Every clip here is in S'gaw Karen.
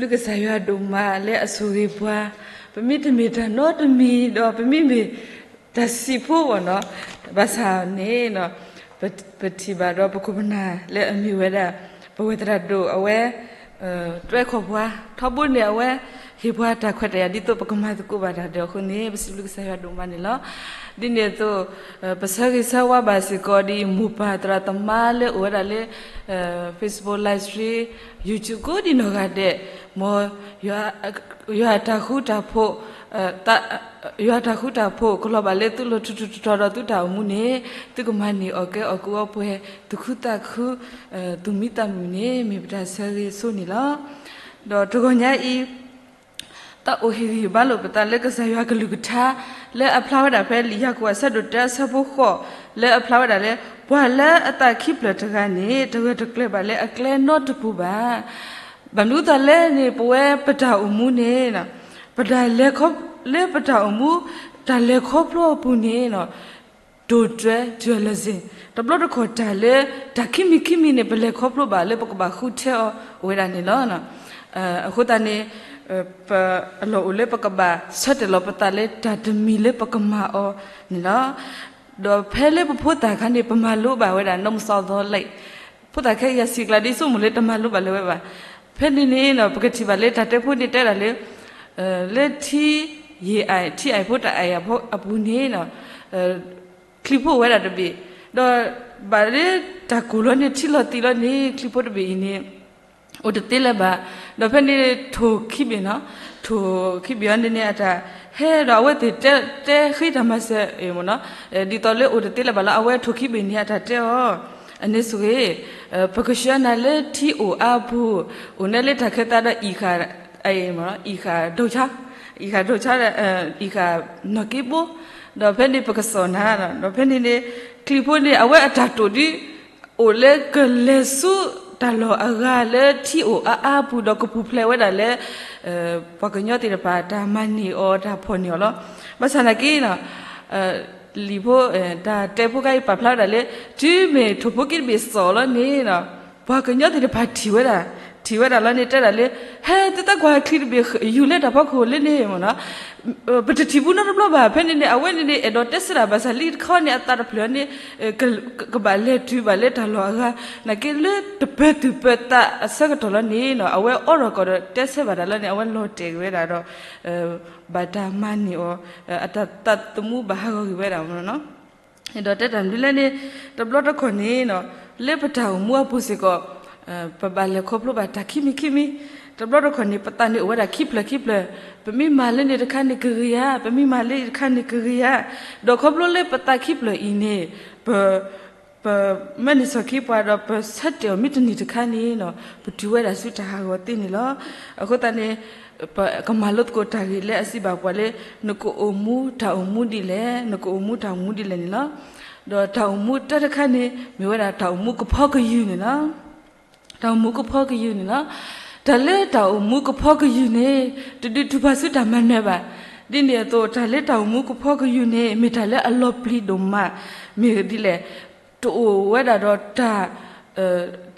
ပစံးဘျုးကစၢ်ယွၤဒိၣ်မးလၢအဆိၣ်ဂ့ၤပှၤ, ပမ့ၢ်တမ့ၢ်တၢ်နီတမံၤဒီး ပမ့ၢ်မ့ၢ်တၢ်စံးဖိဘၣ်နီၤ, ဘၣ်ဆၣ်န့ၣ် ပ ပထံၣ်ဘၣ်ဒီးပခိၣ်ပနၢ်လၢအမ့ၢ်ဝဲဒၣ် ပဝဲသရၣ်ဒိၣ်အဝဲ တွဲခီၣ်ပှၤ ထီဘိန့ၣ်အဝဲ ဟ့ၣ်ပှၤတၢ်ခွဲးတၢ်ယာ်ဒ်သိးပကမၤသကိးဘၣ်တၢ်ဒီးအဃိန့ၣ် ပစံးဘျုးကစၢ်ယွၤဒိၣ်မးန့ၣ်လီၤ. ဒ်န့ၣ်အသိး ပဆၢဂ့ၤဆၢဝါဘၣ်စ့ၢ်ကီးဒ်မိၢ်ပၢ်သရၣ်သမါလၢအိၣ်ဝဲဒၣ်လၢ Facebook Live Stream, YouTube ကိးဒံနီၢ်ဂၤဒဲး, မ် ယွၤတၢ်ဃူတၢ်ဖိး ယွၤတၢ်ဃူတၢ်ဖိး ကလီၤဘၣ်လၢသုလီၤထူးထူးတီၤတီၤဒီးသုတၢ်အိၣ်မူန့ၣ် သုကမၤန့ၢ်အီၣ်ကဲအီၣ်ကုၢ်အီပှဲၤ သူၣ်ခုသးခု သူၣ်မံသးမုာ်န့ၣ် မ့ၢ်ပတၢ်ဆၢဂ့ၤဆိန့ၣ်လီၤ. ဒီးတဂီၤညါအံၤ တၢ်အိၣ်ဟ့ၣ်ဂံၢ်ဟ့ၣ်ဘါလိာ်ပသးလၢကစၢ်ယွၤကလုၢ်ကထါ လၢအဖျါဝဲဒၣ်ဖဲလံာ်ယၤကိာ်အဆၢဒိၣ်တၢအဆၢဖိဃိး လၢအဖျါဝဲဒၣ်လၢ ပှၤလၢအသးခံဖျၢၣ်တဂၤန့ၣ် တဂၢၢ်တကျၢၤဘၣ်လၢအကျဲနီတပူၤဘၣ်. ဘၣ်မနုၤအဃိသတးလဲၣ်န့ၣ် ပဝဲပတၢ်အိၣ်မူန့ၣ် ပတၢ်လဲၤခီ လၢပတၢ်အိၣ်မူ တၢ်လဲၤခီဖျိအပူၤန့ၣ် တိၤတွဲ တုၤအလၢစ့ၢ် တဘျီတခီၣ်တၢ်လၢ တၢ်ခံမံၤခံမံၤန့ၣ် ပလဲၤခီဖျိဘၣ်လၢပကဘၣ်ဃုထၢအီၤအိၣ်ဝဲဒၣ်န့ၣ်လီၤ. အဃိသတးန့ၣ် ပအလီၢ်အိၣ်လၢပကဘၣ်ဆၢတဲာ်လီၤပသးလၢတၢ်တမံၤလၢပကမၤအီၤန့ၣ်လီၤ. ဒီးဖဲလၢပဖိသၣ်အခါန့ၣ် ပမၤလိဘၣ်ဝဲဒၣ် နီၢ်မုၢ်စီသီလဲၣ်, ဖိသၣ်ခဲအံၤယစံးကျါဒ်ဆိကမိၣ်လၢတမၤလိဘၣ်လၢၤဝဲဘၣ်. ဖဲန့ၣ်န့ၣ် ပကထံၣ်ဘၣ်လၢတၢ်တဲဖိန့ၣ်တဲဒၣ်လၢ လၢထံယံၤ ထံအံၤဖိတၢ်အံၤအပူၤန့ၣ် ချံဖိအိၣ်ဝဲဒၣ်တဘ့ၣ်, ဒီးဘၣ်လၢတၢ်ကိၢ်လီၤန့ၣ် ထံလီၤသံးလီၤန့ၣ် ချံဖိတဘ့ၣ်အံၤန့ၣ် အိၣ်တသ့လၢၤဘၣ်. ဒီးဖဲန့ၣ်ထိၣ်ခံဘ့ၣ်နီၤ, ထိၣ်ခံဘ့ၣ်အံၤန့ၣ်န့ၣ် အတၢ်ဟဲဒီးအဝဲသ့ၣ်တဲ တဲဃ့တၢ်မၤစၢၤအံၤမ့ၢ်နီၤ, ဒ်သိးလၢအိၣ်တသ့လၢၤဘၣ်လီၤ. အဝဲထိၣ်ခံဘ့ၣ်န့ၣ် အတၢ်တဲအီၤ အန့ၣ်ဆိၣ်ဂ့ၤ ပကဆှၢနၤလၢထံအိၣ်အါပူၤ, အိၣ်န့ၣ်လၢတၢ်ခၢၣ်သးဒီးအံၣ်ဃာ် အံၣ်ဃာ်ဒိၣ်ဆါ, အံၣ်ဃာ်ဒိၣ်ဆါ, အံၣ်ဃာ်နီၢ်က့ဘိ, ဒီးဖဲန့ၣ်ပကစီၣ်နၤ, ဒီးဖဲန့ၣ်န့ၣ် ချံဖိန့ၣ် အဝဲအတၢ်တိာ်ဒ် အိၣ်လၢကလဲၤဆူတၢ်လီၢ်အဂၤလၢထံအိၣ်အါအါပူၤဒီးကပူၤဖျဲးဝဲဒၣ်လၢ ပှၤကညီသ့ၣ်တဖၣ်တၢ်မၤန့ၢ်အီၤတၢ်ဖီၣ်န့ၢ်အီၤလီၤ. ဘၣ်ဆၣ်နာ်က့ လံာ်ဖိ တၢ်တဲဖိခါအံၤပာ်ဖျါဝဲဒၣ်လၢ တုၤမ့ၢ်ထိၣ်ဖိခံတဘ့ၣ်စီၣ်လီၤန့ၣ် ပှၤကညီသ့ၣ်တဖၣ်ထံၣ်ဝဲဒၣ်, ထံၣ်ဝဲဒၣ်လီၤန့ၣ် တဲဒၣ်လၢ ဟဲသုတၢ်ကွၢ်ချံတဘ့ၣ်ယူၤလၢတၢ်ဖီခိၣ်လၢန့ၣ်မ့ၢ်နီၤ, ပတထံၣ်ဘူးနီတဘျီဘၣ်. ဖဲန့ၣ်န့ၣ် အဝဲန့ၣ်န့ၣ် အဲၣ်ဒိးတဲဆၢတၢ်ဘၣ်ဆၣ်လံတခီန့ၣ် အသးတဖျၢၣ်န့ၣ် ကဘၣ်လဲၤတုၤဘၣ်လၢတၢ်လီၢ်အဂၤ, နာ်က့လၢတပၢၤသူၣ်ပၢၤသးအဆၢကတီၢ်လီၤန့ၣ် အဝဲအိးထီၣ်ကီၢ်ဒီးတဲဆၢဘၣ်တၢ်လီၤန့ၣ် အဝဲလီၤတဲာ်ဝဲဒၣ်ဒီး ဘၣ်တၢ်မၤန့ၢ်အီၤ အတၢ်သးသမူဘၣ်ဟးဂီၤကွံာ်ဝဲဒၣ်မ့ၢ်နီၤ. ဒီးတဲတၢ်မနုၤလဲၣ်န့ၣ် တဘျီတခီၣ်န့ၣ် လၢပတၢ်အိၣ်မူအပူၤစ့ၢ်ကီး ပဘၣ်လဲၤခီဖျိဘၣ်တၢ်ခံမံၤခံမံၤ, တဘျီတခီၣ်န့ၣ် ပသးန့ၣ်အိၣ်ဝဲဒၣ်ခံဖျၢၣ်ခံဖျၢၣ်, ပမ့ၢ်မၤလၢန့ၣ်တခါန့ၣ်ကဂ့ၤဧါ, ပမ့ၢ်မၤလၢအံၤတခါန့ၣ်ကဂ့ၤဧါ, ဒီးခီဖျိလၢပသးခံဖျၢၣ်အံၤန့ၣ် ပ ပမၢန့ၢ်စီၣ်ခံပှၤဒီး ပဆၢတဲာ်အီၤမ့ၢ်တန့ၢ်တခါန့ၣ် ပတုၤဝဲဒၣ်ဆူတၢ်ဟးဂီၤသ့န့ၣ်လီၤ. အဃိသတးန့ၣ် ပကမၤလိသကိးတၢ်ဂ့ၢ်လၢအစံးဘၣ်ပှၤလၢ နကအိၣ်မူတၢ်အိၣ်မူဒ်လဲၣ်, နကအိၣ်မူတၢ်အိၣ်မူဒ်လဲၣ်န့ၣ်လီၤ. ဒီးတၢ်အိၣ်မူတၢတခါန့ၣ် မ့ၢ်ဝဲဒၣ်တၢ်အိၣ်မူကဖီကယုၢ်န့ၣ်လီၤ. တၢ်အိၣ်မူကဖီကယုၢ်န့ၣ်လီၤ. တၢ်လၢတၢ်အိၣ်မူကဖီကယုၢ်န့ၣ် တဒုးတူၢ်ဘၣ်ဆူတၢ်မၤနၢၤဘၣ်. ဒ်န့ၣ်အသိး တၢ်လၢတၢ်အိၣ်မူကဖီကယုၢ်န့ၣ် မ့ၢ်တၢ်လၢအလီၤပျံၤဒိၣ်မး, မ့ၢ်ဒ်လဲၣ် တအိၣ်ဝဲဒၣ်ဒီးတၢ်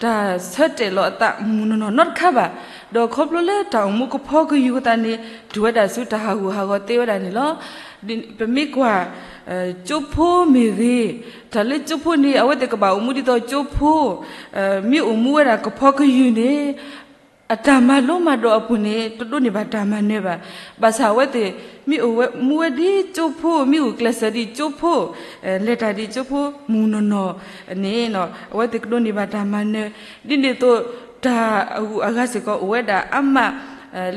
တၢ်ဆၢတဲာ်လီၤအသးမုၢ်နီၢ်နီၢ်နီတခါဘၣ်. ဒီးခီဖျိလၢတၢ်အိၣ်မူကဖီကယုၢ်အဃိသတးန့ၣ် တုၤဝဲဒၣ်ဆူတၢ်ဟးဂူာ်ဟးဂီၤသ့ဝဲဒၣ်န့ၣ်လီၤ. ပမ့ၢ်ကွၢ် ကၠိဖိမ့ၢ်ဂ့ၤ, တၢ်လၢကၠိဖိန့ၣ် အဝဲသ့ၣ်ကဘၣ်အိၣ်မူဒ်သိးကၠိဖိ, မ့ၢ်အိၣ်မူဝဲဒၣ်ကဖီကယုၢ်န့ၣ် အတၢ်မၤလိမၤဒိးအပူၤန့ၣ် တဒိးန့ၢ်ဘၣ်တၢ်မၤနၢၤဘၣ်. ဘၣ်ဆၣ်အဝဲသ့ၣ် မ့ၢ်အိၣ်ဝဲမူဝဲဒ်ကၠိဖိ, မ့ၢ်ဂုာ်ကျဲးစၢးဒ်ကၠိဖိ, လဲၤတၢ်ဒ်ကၠိဖိမုၢ်နီၢ်နီၢ်န့ၣ် အဝဲသ့ၣ်ကဒိးန့ၢ်ဘၣ်တၢ်မၤနၢၤ. ဒ်န့ၣ်အသိး တၢ်အဂုၤအဂၤစ့ၢ်ကီးအိၣ်ဝဲဒၣ်အါမး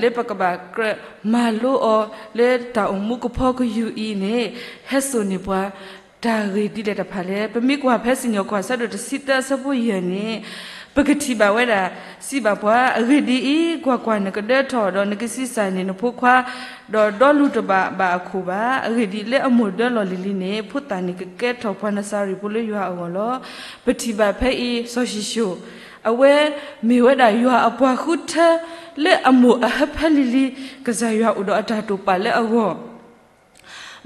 လၢပကဘၣ်ကြၢးမၤလိအီၤ လၢတၢ်အိၣ်မူကဖီကယုၢ်အံၤန့ၣ် ဟဲစိာ်န့ၢ်ပှၤ တၢ်ဂ့ၢ်ဒ်လဲၣ်တဖၣ်လဲၣ်. ပမ့ၢ်ကွၢ်ဖဲစံၣ်ညီၣ်ကွီၢ်အဆၢဒိၣ်တဆံသၢအဆၢဖိယဲၢ်န့ၣ် ပကထံၣ်ဘၣ်ဝဲဒၣ် စံးဘၣ်ပှၤ အဂ့ၢ်ဒ်အံၤ, ကွၢ်ကွၢ်, နကဒၢထီၣ်ဒီးနကဆံးစၢ်န့ၢ်နဖိခွါ, ဒီးဒီလူတဘၣ်ဘၣ်အခိၣ်ဘၣ်. အဂ့ၢ်ဒ်အံၤ, လၢအမိၢ်ဒၢလီၢ်လံၤလံၤန့ၣ် ဖိသၣ်န့ၣ်ကကဲထီၣ်ပှၤနစၤရ့းဖိလၢယွၤအဂီၢ်လီၤ. ပထံၣ်ဘၣ်ဖဲအံၤ စီၤၡံၣ်ၡိၣ် အဝဲမ့ၢ်ဝဲဒၣ်ယွၤအပှၤဃုထၢ လၢအမိၢ်အဟၢဖၢလံၤလံၤ ကစၢ်ယွၤအိၣ်ဒီးအတၢ်တိာ်ပာ်လၢအဂီၢ်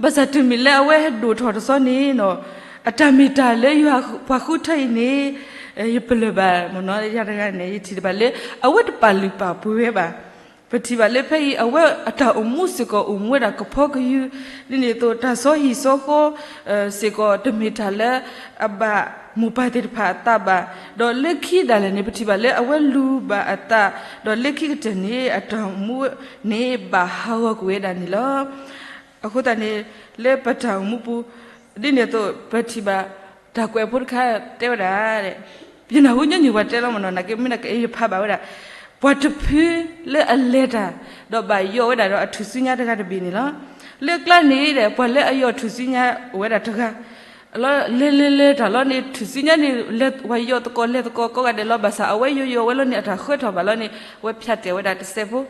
ဘၣ်ဆၣ်တုၤမ့ၢ်လၢအဝဲဟဲဒိၣ်ထီၣ်တသီန့ၣ် အတၢ်မ့ၢ်တၢ်လၢယွၤပှၤဃုထၢအံၤန့ၣ် ယပလၢၢ်ဘၣ်မ့ၢ်နီၤ ယၤတဂၤန့ၣ် ယထံၣ်တဘၣ်လၢ အဝဲတပာ်လုၢ်ပာ်ပှ့ၤဝဲဘၣ်. ပထံၣ်ဘၣ်လၢဖဲအံၤ အဝဲအတၢ်အိၣ်မူစ့ၢ်ကီးအိၣ်မူဝဲဒၣ်ကဖီကယုၢ်, ဒ်န့ၣ်အသိးတၢ်စီဟံၣ်စီဃီ စ့ၢ်ကီးတမ့ၢ်တၢ်လၢအဘၣ်မိၢ်ပၢ်သ့ၣ်တဖၣ်အသးဘၣ်, ဒီးလၢခံဒၣ်လဲာ်န့ၣ် ပထံၣ်ဘၣ်လၢအဝဲလူၤဘၣ်အသး, ဒီးလၢခံကတၢၢ်န့ၣ် အတၢ်အိၣ်မူန့ၣ်ဘၣ်ဟးဂီၤကွံာ်ဝဲဒၣ်န့ၣ်လီၤ. အဃိသတးန့ၣ် လၢပတၢ်အိၣ်မူပူၤ ဒ်န့ၣ်အသိး ပထံၣ်ဘၣ် တၢ်ကွဲးဖိတခါတဲဝဲဒၣ်, ယနၢ်ဟူညီနုၢ်ပှၤတဲလီၤမ့ၢ်နီၤ, နာ်က့မ့ၢ်နာ်က့ယဖးဘၣ်ဝဲဒၣ်, ပှၤတဖုလၢအလဲၤတၢ် ဒီးဘၣ်ယီၢ်ဝဲဒၣ်ဒီးအထူၣ်စုညါတဂၤတဘ့ၣ်န့ၣ်လီၤ. လၢကျါန့ၣ်ဒီး ပှၤလၢအယီၢ်ထူၣ်စုညါအိၣ်ဝဲဒၣ်တဂၤ လီၤ လဲၤလဲၤလဲၤတၢ်လီၤန့ၣ် ထူၣ်စုညါန့ၣ် လဲၤဝဲယီၢ်သကိးလဲၤသကိးကိးဂၤဒဲးလီၤ, ဘၣ်ဆၣ်အဝဲယီၢ်ယီၢ်ဝဲလီၤန့ၣ် အတၢ်ဃၢထီၣ်ဘၣ်လီၤန့ၣ် အဝဲဖၠးတဲာ်ဝဲဒၣ်တစဲးဖိ, ဒ်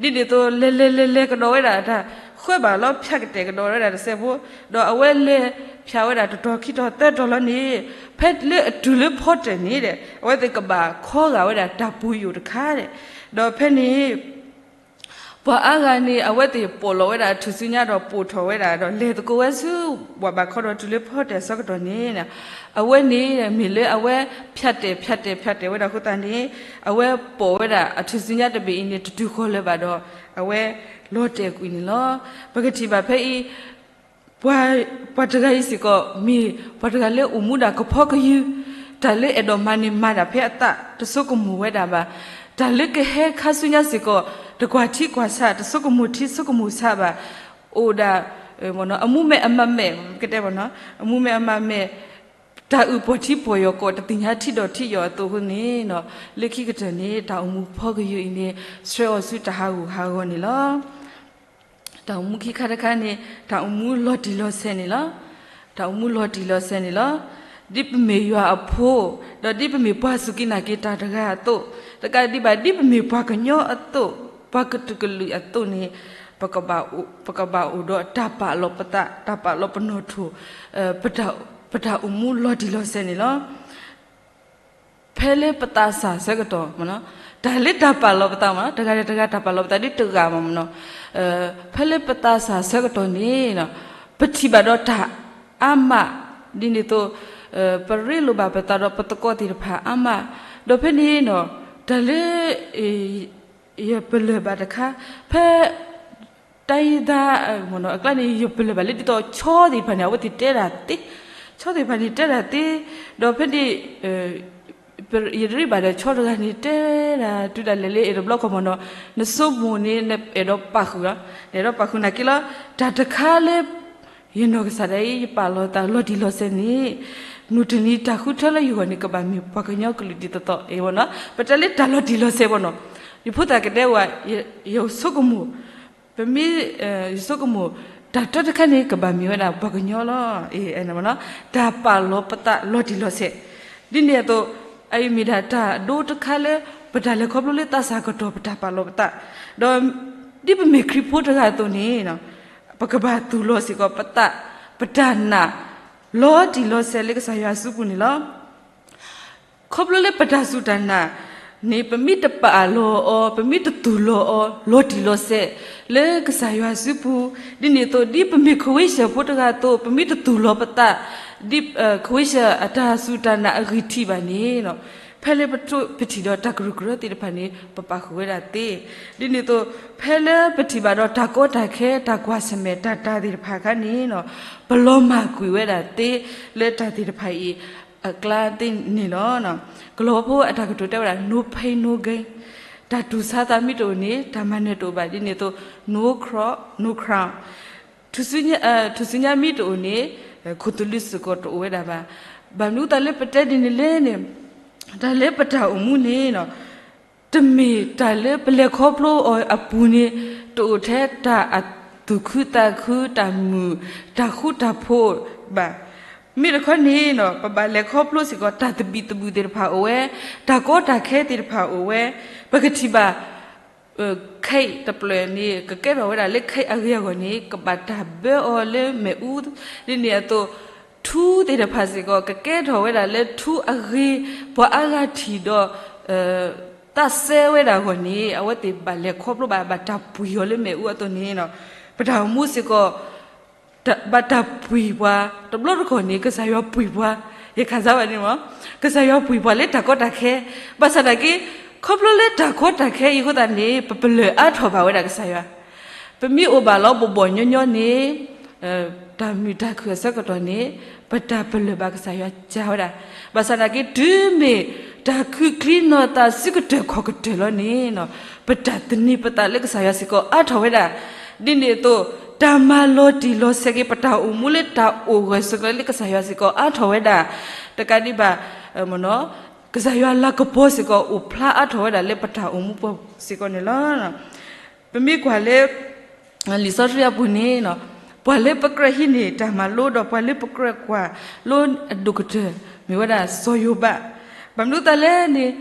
န့ၣ်အသိး လဲၤလဲၤလဲၤလဲၤကဒီးဝဲဒၣ် အတၢ်ဃၢဘၣ်လီၤ ဖၠးကတဲာ်ကဒီးဝဲဒၣ်တစဲးဖိ, ဒီးအဝဲလဲၤဖၠးဝဲဒၣ်တတီၤခံတီၤသၢတီၤလီၤန့ၣ် ဖဲလၢအတုၤလၢဖီတၢၣ်န့ၣ်ဒီး အဝဲသ့ၣ်ကဘၣ်ခီဂာ်ဝဲဒၣ်တၢ်ပူၤယိာ်တခါဒီး ဒီးဖဲန့ၣ် ပှၤအါဂၤန့ၣ် အဝဲသ့ၣ်ပိာ်လီၤဝဲဒၣ်အထူၣ်စုညါဒီးပိာ်ထီၣ်ဝဲဒၣ်ဒီး လဲၤသကိးဝဲဆူ ပှၤဘၣ်ခီဒီးတုၤလၢဖီတၢၣ်အဆၢကတီၢ်န့ၣ် အဝဲန့ၣ် မ့ၢ်လၢအဝဲဖၠးတဲာ်ဖၠးတဲာ်ဖၠးတဲာ်ဝဲဒၣ်အဃိသတးန့ၣ် အဝဲပိာ်ဝဲဒၣ်အထူၣ်စုညါတဘ့ၣ်အံၤန့ၣ် တတုၤဃီၤလၢၤဘၣ်ဒီး အဝဲလီၤတဲာ်ကွံာ်န့ၣ်လီၤ. ပကထံၣ်ဘၣ်ဖဲအံၤ ပှၤတဂၤအံၤစ့ၢ်ကီး မ့ၢ်ပှၤတဂၤလၢအိၣ်မူဒၣ်ကဖီကယုၢ်, တၢ်လၢအဲၣ်ဒိးမၤန့ၣ်မၤဒၣ်ဖဲအသး တဆိကမိၣ်ဝဲဒၣ်ဘၣ်, တၢ်လၢကဟဲခါဆူညါစ့ၢ်ကီး တကွၢ်ထံကွၢ်ဆး တဆိကမိၣ်ထံဆိကမိၣ်ဆးဘၣ်, အိၣ်ဒၣ် အမူမဲာ်အမၤမဲာ် ကတဲဘၣ်နီၤ အမူမဲာ်အမၤမဲာ် တၢ်အုၣ်ပှီၢ်ထံပှီၢ်ယီၤကိး တသ့ၣ်ညါထံဒီးထံယီၤအသိးအဃိန့ၣ် လၢခံကတၢၢ်န့ၣ် တၢ်အိၣ်မူဖီကယုၢ်အံၤန့ၣ် ဆှၢအီၤဆူတၢ်ဟးဂူာ်ဟးဂီၤန့ၣ်လီၤ. တၢ်အိၣ်မူခံခါတခါန့ၣ် တၢ်အိၣ်မူလီၤတံၢ်လီၤဆဲးန့ၣ်လီၤ. တၢ်အိၣ်မူလီၤတံၢ်လီၤဆဲးန့ၣ်လီၤ. ဒ်ပမ့ၢ်ယွၤအဖိ, ဒီးဒ်ပမ့ၢ်ပှၤစူၢ်က့ၤနာ်က့ၤတၢ်တဂၤအသိး, တကးဒံးဘၣ် ဒ်ပမ့ၢ်ပှၤကညီအသိး, ပှၤကတုာ်ကလုာ်အသိးန့ၣ် ပကဘၣ်အိၣ်ဒီးတၢ်ပာ်လီၤပသး, တၢ်ပာ်လီၤပနီၣ်ထိၣ်, ပတၢ်အိၣ်မူလီၤတံၢ်လီၤဆဲးန့ၣ်လီၤ. ဖဲလၢပသးစၢ်ဆၢကတီၢ်, တၢ်လၢတၢ်ပာ်လီၤပသးမ့ၢ်နီၤ, တဂၤဒီးတဂၤတၢ်ပာ်လီၤပသးဒ်တဂၤမ့ၢ်နီၤ, ဖဲလၢပသးစၢ်ဆၢကတီၢ်န့ၣ် ပထံၣ်ဘၣ်ဒီးတၢ်အါမး, ဒ်န့ၣ်အသိး ပရ့လိာ်ဘၣ်ပသးဒီးပသကိးသ့ၣ်တဖၣ်အါမး, ဒီးဖဲန့ၣ် တၢ်လၢ ယပလၢၢ်ဘၣ်တခါ, ဖဲ တၢ်ယသး အကျါန့ၣ် ယပလၢၢ်ဘၣ်လၢဒ်သိး ဆီသ့ၣ်တဖၣ်န့ၣ် အဝဲသ့ၣ်တဲဒၣ်သ့, ဆီသ့ၣ်တဖၣ်န့ၣ် တဲဒၣ်သ့, ဒီးဖဲန့ၣ် ယရ့ဘၣ်ဒီးဆီတဂၤန့ၣ် တဲဒၣ်တုၤဒၣ်လဲာ်လၢအဲၣ်တဘျီခီမ့ၢ်နီၤ, နဆိကမိၣ်န့ၣ် နအဲၣ်ဒိးပာ်ဃုာ်လီၤ, နအဲၣ်ဒိးပာ်ဃုာ်နာ်က့လီၤ, တၢ်တခါလၢ ယနီၢ်ကစၢ်ဒၣ်အံၤ ယပာ်လီၤသးလီၤတံၢ်လီၤဆဲးန့ၣ် မုၢ်တနံၤတၢ်ဃုထၢလၢယဂီၢ်န့ၣ် ကဘၣ်မ့ၢ်ပှၤကညီကလုာ်ဒ်သိးသိးအံၤမ့ၢ်နီၤ, ပတဲလၢတၢ်လီၤတံၢ်လီၤဆဲးမ့ၢ်နီၤ, ယဖိသၣ်ကတဲဝဲ ယဆိကမိၣ် ပမ့ၢ် ယဆိကမိၣ် တၢ်တၢတခါန့ၣ် ကဘၣ်မ့ၢ်ဝဲဒၣ်ပှၤကညီလီၤ, တၢ်ပာ်လီၤပသးလီၤတံၢ်လီၤဆဲး, ဒ်န့ၣ်အသိး အအံၤမ့ၢ်ဒၣ်တၢ်ဒိတခါလၢ ပတၢ်လဲၤခီဖျိလၢသးစၢ်ကတီၢ် ပတၢ်ပာ်လီၤပသး, ဒီး ဒ်ပမ့ၢ်ခရံာ်ဖိတဂၤအသိးန့ၣ် ပကဘၣ်သူၣ်လီၤစ့ၢ်ကီးပသး ပတၢ်နာ် လီၤတံၢ်လီၤဆဲးလၢကစၢ်ယွၤစုပူၤန့ၣ်လီၤ. ခီဖျိလၢပတၢ်စူၢ်တၢ်နာ်န့ၣ် ပမ့ၢ်တပာ်လီၤအီၤ ပမ့ၢ်တသူၣ်လီၤအီၤ လီၤတံၢ်လီၤဆဲး လၢကစၢ်ယွၤစုပူၤ, ဒ်န့ၣ်အသိး ဒ်ပမ့ၢ်ခဝ့ၡၢၣ်ဖိတဂၤအသိး ပမ့ၢ်တသူၣ်လီၤပသး ဒ် ခဝ့ၡၢၣ်အတၢ်စူၢ်တၢ်နာ်အဂံၢ်ထံးဘၣ်န့ၣ် ဖဲလၢပထံၣ်ဒီးတၢ်ကရူၢ်ကရၢသ့ၣ်တဖၣ်န့ၣ် ပပာ်ဃုာ်ဝဲဒၣ်သ့, ဒ်န့ၣ်အသိး ဖဲလၢပထံၣ်ဘၣ်ဒီးတၢ်ကီတၢ်ခဲ တၢ်ကွၢ်ဆၢၣ်မဲာ်တၢ်တၢ်သ့ၣ်တဖၣ်အခါန့ၣ် ပလီၤမၢ်ကွံာ်ဝဲဒၣ်သ့ လၢတၢ်သ့ၣ်တဖၣ်အံၤအကျါသ့ၣ်န့ၣ်လီၤ. ကလီၤဝါဖိအတၢ်ကတိၤတဲဝဲဒၣ် no pain, no gain, တၢ်တူၢ်ဆါသးမ့ၢ်တအိၣ်န့ၣ် တၢ်မၤနၢၤတအိၣ်ဘၣ်, ဒ်န့ၣ်အသိး no cross, no crown, ထူၣ်စုညါမ့ၢ်တအိၣ်န့ၣ် ခိၣ်သလုးစ့ၢ်ကီးတအိၣ်ဝဲဒၣ်ဘၣ်. ဘၣ်မနုၤအသးလၢပတဲဒ်န့ၣ်လဲၣ်န့ၣ် တၢ်လၢပတၢ်အိၣ်မူန့ၣ် တမ့ၢ်တၢ်လၢပလဲၤခီဖျိအီၤအပူၤန့ၣ် တအိၣ်ထဲတၢ်အသူၣ်ခုသးခု တၢ်မုာ် တၢ်ဃူတၢ်ဖိးဘၣ်. မ့ၢ်တခီန့ၣ် ပဘၣ်လဲၤခီဖျိစ့ၢ်ကီး တၢ်သဘံၣ်သဘုၣ်သ့ၣ်တဖၣ်အိၣ်ဝဲ, တၢ်ကီတၢ်ခဲသ့ၣ်တဖၣ်အိၣ်ဝဲ, ပကထံၣ်ဘၣ် ခဲးတဖျၢၣ်န့ၣ် ကကဲထီၣ်ဝဲဒၣ်လၢခဲးအဂ့ၤအဂီၢ်န့ၣ် ကဘၣ်တၢ်ဘၢအီၤလၢမ့ၣ်အူ, ဒ်န့ၣ်အသိး ထူသ့ၣ်တဖၣ်စ့ၢ်ကီး ကကဲထီၣ်ဝဲဒၣ်လၢထူအဂ့ၤ, ပှၤအါဂၤထံၣ်ဒီး သးစဲဝဲဒၣ်အဂီၢ်န့ၣ် အဝဲသ့ၣ်ဘၣ်လဲၤခီဖျိဘၣ် ဘၣ်တၢ်ပှံၢ်အီၤလၢမ့ၣ်အူအသိးန့ၣ် ပတၢ်အိၣ်မူစ့ၢ်ကီး ဘၣ်တၢ်ပှံၢ်ပှၤ တဘျီတခီၣ်န့ၣ် ကစၢ်ယွၤပှံၢ်ပှၤ, ယခၣ်စးဘၣ်န့ၣ်မ့ၢ် ကစၢ်ယွၤပှံၢ်ပှၤလၢတၢ်ကီတၢ်ခဲ, ဘၣ်ဆၣ်သနာ်က့ ခီဖျိလၢတၢ်ကီတၢ်ခဲအံၤအဃိသတးန့ၣ် ပပလၢၢ်အါထီၣ်ဘၣ်ဝဲဒၣ်ကစၢ်ယွၤ, ပမ့ၢ်အိၣ်ဘၣ်လီၤဘီၣ်ဘီၣ်ညီညီန့ၣ် တၢ်မုာ်တၢ်ခုၣ်အဆၢကတီၢ်န့ၣ် ပတၢ်ပလၢၢ်ဘၣ်ကစၢ်ယွၤစှၤဝဲဒၣ်, ဘၣ်ဆၣ်သနာ်က့ တုၤမ့ၢ်တၢ်ခုၣ်ချံနီၢ်သးစုကတၢၢ်ခီၣ်ကတၢၢ်လီၤန့ၣ် ပတၢ်သန့ၤပသးလၢကစၢ်ယွၤစ့ၢ်ကီးအါထီၣ်ဝဲဒၣ်, ဒ်န့ၣ်အသိး တၢ်မၤလီၤတံၢ်လီၤဆဲးက့ၤ ပတၢ်အိၣ်မူလၢတၢ်အိၣ်ဂၢၢ်ဆိးကျၢၤလၢကစၢ်ယွၤစ့ၢ်ကီးအါထီၣ်ဝဲဒၣ်, တကးဒံးဘၣ် ကစၢ်ယွၤလၤကပီၤစ့ၢ်ကီးအိၣ်ဖျါအါထီၣ်ဝဲဒၣ်လၢပတၢ်အိၣ်မူပူၤစ့ၢ်ကီးန့ၣ်လီၤ. ပမ့ၢ်ကွၢ်လၢ လံာ်စီဆှံအပူၤန့ၣ် ပှၤလၢပကြၢးဟံးန့ၢ်တၢ်မၤလိဒီး ပှၤလၢပကြၢးကွၢ်လိအဒိၣ်ကတၢၢ် မ့ၢ်ဝဲဒၣ်စီၤယိၤဘး, ဘၣ်မနုၤအဃိလဲၣ်န့ၣ်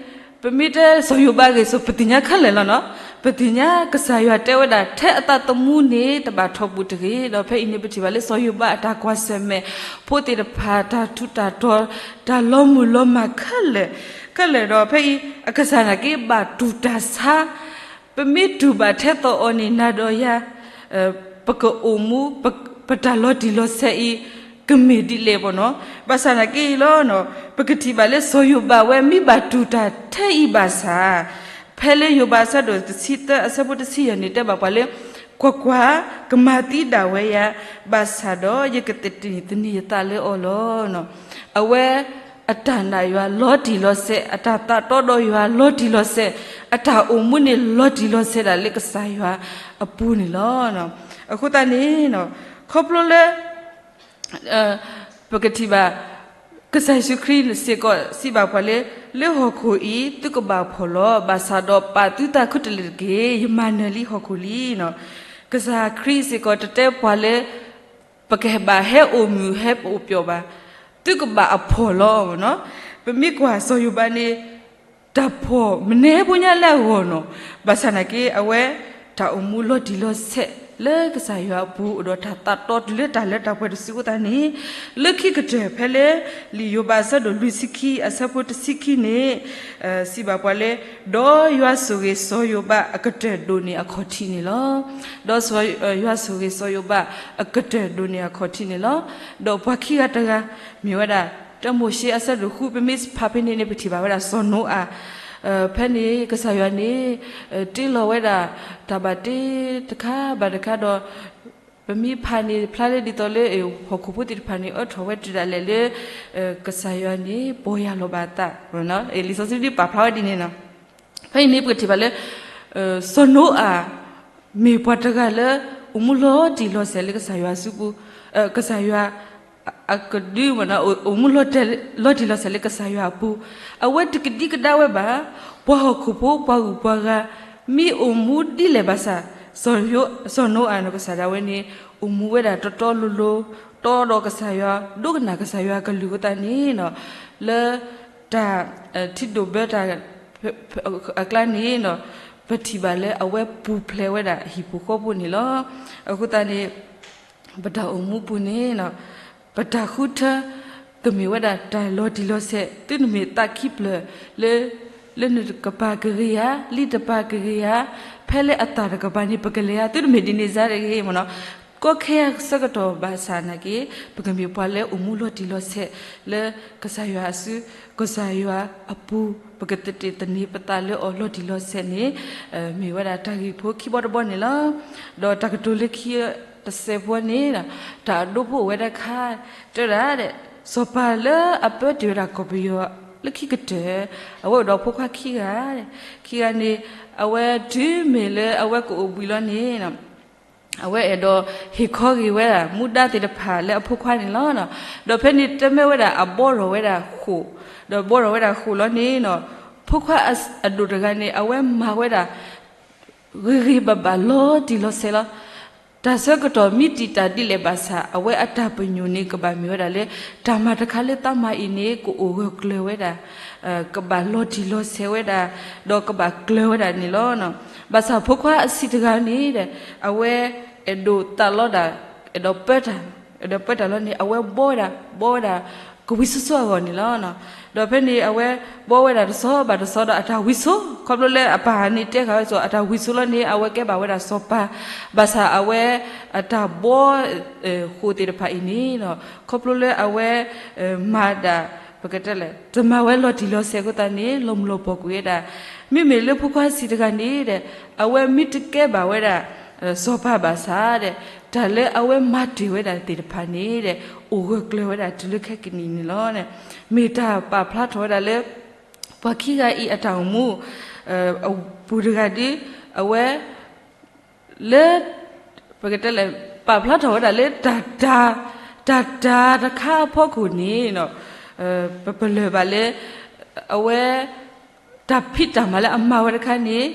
ပမ့ၢ်တဲစီၤယိၤဘးအဂ့ၢ်အကျိၤ ပသ့ၣ်ညါခဲလၢာ်လီၤနီၤ, ပသ့ၣ်ညါကစၢ်ယွၤတဲဝဲဒၣ် ထဲအသးသမူန့ၣ် တဘၣ်ထီၣ်ပူၤတဂ့ၤ, ဒီးဖဲအံၤန့ၣ် ပထံၣ်ဘၣ်လၢစီၤယိၤဘးအတၢ်ကွၢ်ဆၢၣ်မဲာ် ဖိသ့ၣ်တဖၣ် တၢ်ထူးတၢ်တီၤ တၢ်လီၤမုၢ်လီၤမၢ်ခဲလၢာ်, ခဲလၢာ်ဒီး ဖဲအံၤအကစၢ်နာ်က့ ဘၣ်တူၢ်တၢ်ဆါ ပမ့ၢ်တူၢ်ဘၣ်ထဲသိးအီၤန့ၣ် နၤဒီးယၤ ပကအိၣ်မူ ပတၢ်လီၤတံၢ်လီၤဆဲးအံၤ ကမ့ၢ်ဒ်လဲၣ်ဘၣ်နီၤ. ဘၣ်ဆၣ်သနာ်က့လီၤ, ပကထံၣ်ဘၣ်လၢစီၤယိၤဘးဝဲ မ့ၢ်ဘၣ်တူၢ်တၢ်ထဲအံၤဘၣ်ဆၣ်, ဖဲလၢယိၤဘးအဆၢဒိၣ်တဆံသၢ အဆၢဖိတဆံယဲၢ်န့ၣ် တဲဘၣ်ပှၤလၢ ကွၢ်ကွၢ်, ကမၤသံဒၣ်ဝဲယၤ, ဘၣ်ဆၣ်ဒီး ယကသန့ၤသန့ၤယသးလၢအီၤလီၤ. အဝဲအတၢ်နာ်ယွၤလီၤတံၢ်လီၤဆဲး, အတၢ်သးတီဒီးယွၤလီၤတံၢ်လီၤဆဲး, အတၢ်အိၣ်မူန့ၣ်လီၤတံၢ်လီၤဆဲးဒၣ်လၢကစၢ်ယွၤအပူၤန့ၣ်လီၤ. အဃိသတးန့ၣ် ခီဖျိလၢ ပကထံၣ်ဘၣ် ကစၢ်ယ့ၣ်ၡူးခရံာ်စ့ၢ်ကီးစံးဘၣ်ပှၤလၢ လၢဟီၣ်ခိၣ်အံၤ သုကဘၣ်ဖှီၣ်လီၤ, ဘၣ်ဆၣ်ဒီးပာ်သုသးခူတလ့ၢ်တက့ၢ်, ယမၤနၢၤလံဟီၣ်ခိၣ်လံ. ကစၢ်ခရံာ်စ့ၢ်ကီးတတဲပှၤလၢ ပကဘၣ်ဟဲအိၣ်မုာ်ဟဲအိၣ်ပျီၣ်ဘၣ်, သုကဘၣ်အဖှီၣ်လီၤ. ပမ့ၢ်ကွၢ်စီၤယိၤဘးန့ၣ် တၢ်ဖှီၣ်မနုၤဖိညါလၢအဂီၢ်နီၤ, ဘၣ်ဆၣ်သနာ်က့ အဝဲတၢ်အိၣ်မူလီၤတံၢ်လီၤဆဲးလၢကစၢ်ယွၤအပူၤ ဒီးတၢ်သးတီတုၤလၢတၢ်လၢတၢ်ပှဲၤတစုအဃိသတးန့ၣ်, လၢခံကတၢၢ်ဖဲလၢ လံာ်ယိၤဘးအဆၢဒိၣ်လွံၢ်ဆံခံ အဆၢဖိတဆံခံန့ၣ် စံးဘၣ်ပှၤလၢ ဒီးယွၤဆိၣ်ဂ့ၤစီၤယိၤဘးအကတၢၢ်ဒိၣ်န့ၢ်အခီၣ်ထံးန့ၣ်လီၤ. ဒီးယွၤဆိၣ်ဂ့ၤစီၤယိၤဘးအကတၢၢ်ဒိၣ်န့ၢ်အခီၣ်ထံးန့ၣ်လီၤ. ဒီးပှၤခံဂၤတဂၤ မ့ၢ်ဝဲဒၣ် တၢ်မိၤၡ့အဆၢဒိၣ်ဃု ပမ့ၢ်ဖးဖဲန့ၣ်န့ၣ် ပထံၣ်ဘၣ်ဝဲဒၣ်စီၤနိအၤ, ဖဲန့ၣ်ကစၢ်ယွၤန့ၣ် တ့လီၤဝဲဒၣ် တၢ်ဘၣ်တ့တခါဘၣ်တခါဒီး ပမ့ၢ်ဖးန့ၣ် ဖျါလၢဒ်သိးလၢ ဟီၣ်ခိၣ်ဖိသ့ၣ်တဖၣ်န့ၣ် အၢထီၣ်ဝဲတုၤဒၣ်လဲာ်လၢ ကစၢ်ယွၤန့ၣ် ပီၢ်ယၢ်လီၤဘၣ်အသး, လံာ်စီဆှံဒ်ပာ်ဖျါဝဲဒ်န့ၣ်နီၤ. ဖဲအံၤန့ၣ် ပကထံၣ်ဘၣ်လၢ စီၤနိအၤ မ့ၢ်ပှၤတဂၤလၢ အိၣ်မူလီၤတံၢ်လီၤဆဲးလၢကစၢ်ယွၤစုပူၤ, ကစၢ်ယွၤ အကဒု အိၣ်မူလီၤတံၢ်လီၤဆဲးလၢကစၢ်ယွၤအပူၤ, အဝဲတကဒံကဒါဝဲဘၣ် ပှၤဟီၣ်ခိၣ်ဖိပှၤဂုၤပှၤဂၤ မ့ၢ်အိၣ်မူဒ်လဲၣ်ဘၣ်ဆၣ်, စီၤနိအၤနီၢ်ကစၢ်ဒၣ်ဝဲန့ၣ် အိၣ်မူဝဲဒၣ်တီတီလိၤလိၤ, တီဒီးကစၢ်ယွၤ, ဒိကနၣ်ကစၢ်ယွၤအကလုၢ်အဃိသတးန့ၣ် လၢ တၢ် ထံဒိၣ်ဘၢတၢ် အကျါန့ၣ် ပထံၣ်ဘၣ်လၢအဝဲပူၤဖျဲးဝဲဒၣ်ဟံၣ်ဖိဃီဖိန့ၣ်လီၤ. အဃိသတးန့ၣ် ပတၢ်အိၣ်မူပူၤန့ၣ် ပတၢ်ဃုထၢ ကမ့ၢ်ဝဲဒၣ်တၢ်လီၤတံၢ်လီၤဆဲး, သုတမ့ၢ်သးခံဖျၢၣ်လၢ လၢနတကပၤကဂ့ၤဧါ, လံာ်တပၤကဂ့ၤဧါ, ဖဲလၢအသၣ်တကပၤန့ၣ် ပကလဲၤဧါ, သုတမ့ၢ်ဒ်န့ၣ်စ့ၢ်တဂ့ၤမ့ၢ်နီၤ. ကီခဲအဆၢကတီၢ်ဘၣ်ဆၣ်နာ်က့ ပကမ့ၢ်ပှၤလၢအိၣ်မူလီၤတံၢ်လီၤဆဲး လၢကစၢ်ယွၤအစု, ကစၢ်ယွၤအပူၤ, ပကသန့ၤသန့ၤပသးလၢအီၤလီၤတံၢ်လီၤဆဲးန့ၣ် မ့ၢ်ဝဲဒၣ်တၢ်ဂ့ၢ်ဖိခံဘီတဘီန့ၣ်လီၤ. ဒီးတၢ်ကတိၤလၢခံတစဲးဖိန့ၣ် တၢ်အဒိဖိအိၣ်ဝဲတခါ တဲဝဲဒၣ် စီၤပၤလၢအပၢတ့ၢ်ဝဲဒၣ်ကီၢ်ပယီၤလၢခံကတၢၢ် အဝဲအိၣ်ဒီးဖိခွါခံဂၤ, ခံဂၤန့ၣ် အဝဲတုၤမ့ၢ်လၢအဝဲကအိၣ်ဘှံးလီၤန့ၣ် အဝဲအဲၣ်ဒိးဟ့ၣ်ခီဂ့ၤဝဲဒၣ် မူဒါသ့ၣ်တဖၣ်လၢအဖိခွါန့ၣ်လီၤ. ဒီးဖဲန့ၣ်တမ့ၢ်ဝဲဒၣ်အဘှီထီၣ်ဝဲဒၣ်ဃိာ်, ဒီးဘှီထီၣ်ဝဲဒၣ်ဃိာ်လီၤန့ၣ် ဖိခွါအဒိၣ်တဂၤန့ၣ် အဝဲမၤဝဲဒၣ် ဂ့ၤဂ့ၤဘၣ်ဘၣ်လီၤတံၢ်လီၤဆဲးလီၤ. တၢ်ဆၢကတီၢ်မ့ၢ်တံာ်တာ်ဒ်လဲၣ်ဘၣ်ဆၣ် အဝဲအတၢ်ပညိၣ်န့ၣ် ကဘၣ်မ့ၢ်ဝဲဒၣ်လၢ တၢ်မၤတခါလၢသးမၤအံၤန့ၣ် ကအိၣ်ဂၢၢ်ကျၢၤဝဲဒၣ်, ကဘၣ်လီၤတံၢ်လီၤဆဲးဝဲဒၣ်, ဒီးကဘၣ်ကျၢၤဝဲဒၣ်န့ၣ်လီၤ. ဘၣ်ဆၣ်ဖိခွါအဆံးတဂၤန့ၣ် အဝဲအဲၣ်ဒိးသးလီဒၣ်, အဲၣ်ဒိးပၢတၢ်, အဲၣ်ဒိးပၢတၢ်လီၤန့ၣ် အဝဲဘှီဝဲဒၣ်, ဘှီဝဲဒၣ် ကဝံၤစိစိအဂီၢ်န့ၣ်လီၤ. ဒီးဖဲန့ၣ် အဝဲဘှီဝဲဒၣ်တဆီဘၣ်တဆီဒီးအတၢ်ဝံၤစိ, ခီဖျိလၢအပၢ်န့ၣ်တဲဃာ်ဝဲအသိး အတၢ်ဝံၤစိလီၤန့ၣ် အဝဲကဲဘၣ်ဝဲဒၣ်စီၤပၤ, ဘၣ်ဆၣ်အဝဲအတၢ်ဘှီ ဃိာ်သ့ၣ်တဖၣ်အံၤန့ၣ် ခီဖျိလၢအဝဲမၤဒၣ် ပကတဲလဲၣ် တမၤဝဲလီၤတံၢ်လီၤဆဲးအဃိသတးန့ၣ် လီၤမုၢ်လီၤပှီၢ်ကွံာ်ဝဲဒၣ် မ့မ့ၢ်လၢဖိခွါဆံးတဂၤန့ၣ်ဒီး အဝဲမ့ၢ်တကဲဘၣ်ဝဲဒၣ် စီၤပၤဘၣ်ဆၣ်ဒီး တၢ်လၢအဝဲမၤတ့ၢ်ဝဲဒၣ်သ့ၣ်တဖၣ်န့ၣ်ဒီး အိၣ်ဂၢၢ်ကျၢၤဝဲဒၣ်တုၤလၢခဲကနံၣ်န့ၣ်လီၤ. မ့ၢ်တၢ်ပာ်ဖျါထီၣ်ဝဲဒၣ်လၢ ပှၤခံဂၤအံၤအတၢ်အိၣ်မူ အပူၤတဂၤဒီး အဝဲ လၢ ပကတဲလဲၣ် ပာ်ဖျါထီၣ်ဝဲဒၣ်လၢ တၢ်တၤ တၢ်တၤတခါအဖီခိၣ်န့ၣ် ပပလၢၢ်ဘၣ်လၢ အဝဲ တၢ်ဖံးတၢ်မၤလၢအမၤဝဲတခါန့ၣ်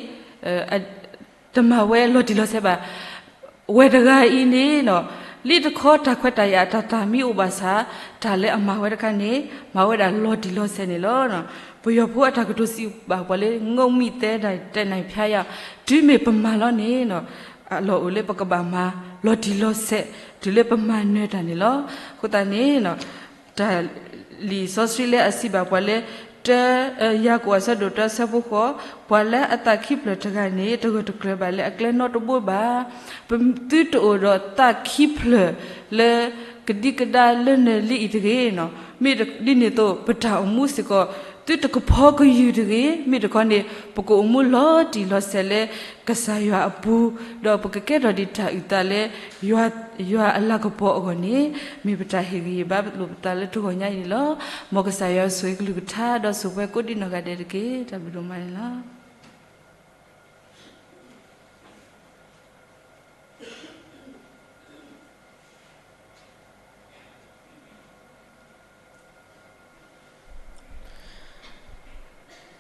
တမၤဝဲလီၤတံၢ်လီၤဆဲးဘၣ်. ဝဲတဂၤအံၤန့ၣ် လံတခီတၢ်ခွဲးတၢ်ယာ်အတၢ်တၤမ့ၢ်အိၣ်ဘၣ်ဆၣ် တၢ်လၢအမၤဝဲတခါန့ၣ် မၤဝဲဒၣ်လီၤတံၢ်လီၤဆဲးန့ၣ်လီၤ. ပယီၤဖိအတၢ်ကတိၤစံးဘၣ်ပှၤလၢ ငုံမိတဲဒၣ်တဲနၢ်ဖျါယၤ တုၤမ့ၢ်ပမၤလီၤန့ၣ် အလီၢ်အိၣ်လၢပကဘၣ်မၤလီၤတံၢ်လီၤဆဲး တုၤလၢပမၤနၢၤတၢ်န့ၣ်လီၤ. အဃိသတးန့ၣ် တၢ်လံာ်စီဆှံလၢအစံးဘၣ်ပှၤလၢ တၢ ယၤကိာ်အဆၢဒိၣ်တၢအဆၢဖိဃိး, ပှၤလၢအသးခံဖျၢၣ်တဂၤန့ၣ် တဂၢၢ်တကျၢၤဘၣ်လၢအကျဲနီတဘိဘၣ်. ပသုတအိၣ်ဒီးသးခံဖျၢၣ်လၢ ကဒံကဒါလၢနၢၤလံအံၤတဂ့ၤ. မ့ၢ်ဒ်န့ၣ်အသိး ပတၢ်အိၣ်မူစ့ၢ်ကီး သုတကဖီကယုၢ်တဂ့ၤ. မ့ၢ်တခီန့ၣ် ပကအိၣ်မူလီၤတံၢ်လီၤဆဲးလၢကစၢ်ယွၤအပူၤ, ဒီးပကကဲထီၣ်ဒံးတၢ်အုၣ်သးလၢ ယွၤအလၤကပီၤအဂီၢ်န့ၣ် မ့ၢ်ပတၢ်ဟ့ၣ်ဂံၢ်ဟ့ၣ်ဘါလိာ်ပသးလၢတဂီၤညါအံၤန့ၣ်လီၤ. မ်ကစၢ်ယွၤဆိၣ်ဂ့ၤကလုၢ်ကထါ ဒီးဆိၣ်ပှဲၤကိးဒံနီၢ်ဂၤဒဲးတက့ၢ်. တၢ်ဘျုးဒိၣ်မးန့ၣ်လီၤ.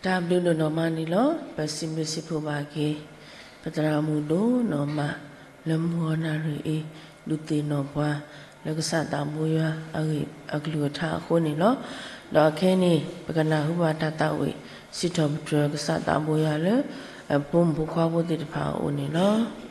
တၢ်ဘျုးဒိၣ်နီၢ်မးန့ၣ်လီၤ. ပစံးဘျုးစံးဖှိၣ်ဘၣ်က့ၤ ပသရၣ်မုၣ်ဒိၣ်နီၢ်မး လၢမုၢ်ဂီၤနၣ်ရံၣ်အံၤ ဒုးသ့ၣ်နီၣ်ပှၤ လၢကစၢ်သးဘိယွၤအဂ့ၢ်အကလုၢ်ကထါအဃိန့ၣ်လီၤ. ဒီးခဲအံၤန့ၣ် ပကနၢ်ဟူဘၣ်တၢ်သးဝံၣ် စံးထီၣ်ပတြၢၤကစၢ်သးဘိယွၤလၢ အဖိမုၣ်ဖိခွါဖိသ့ၣ်တဖၣ်အအိၣ်န့ၣ်လီၤ.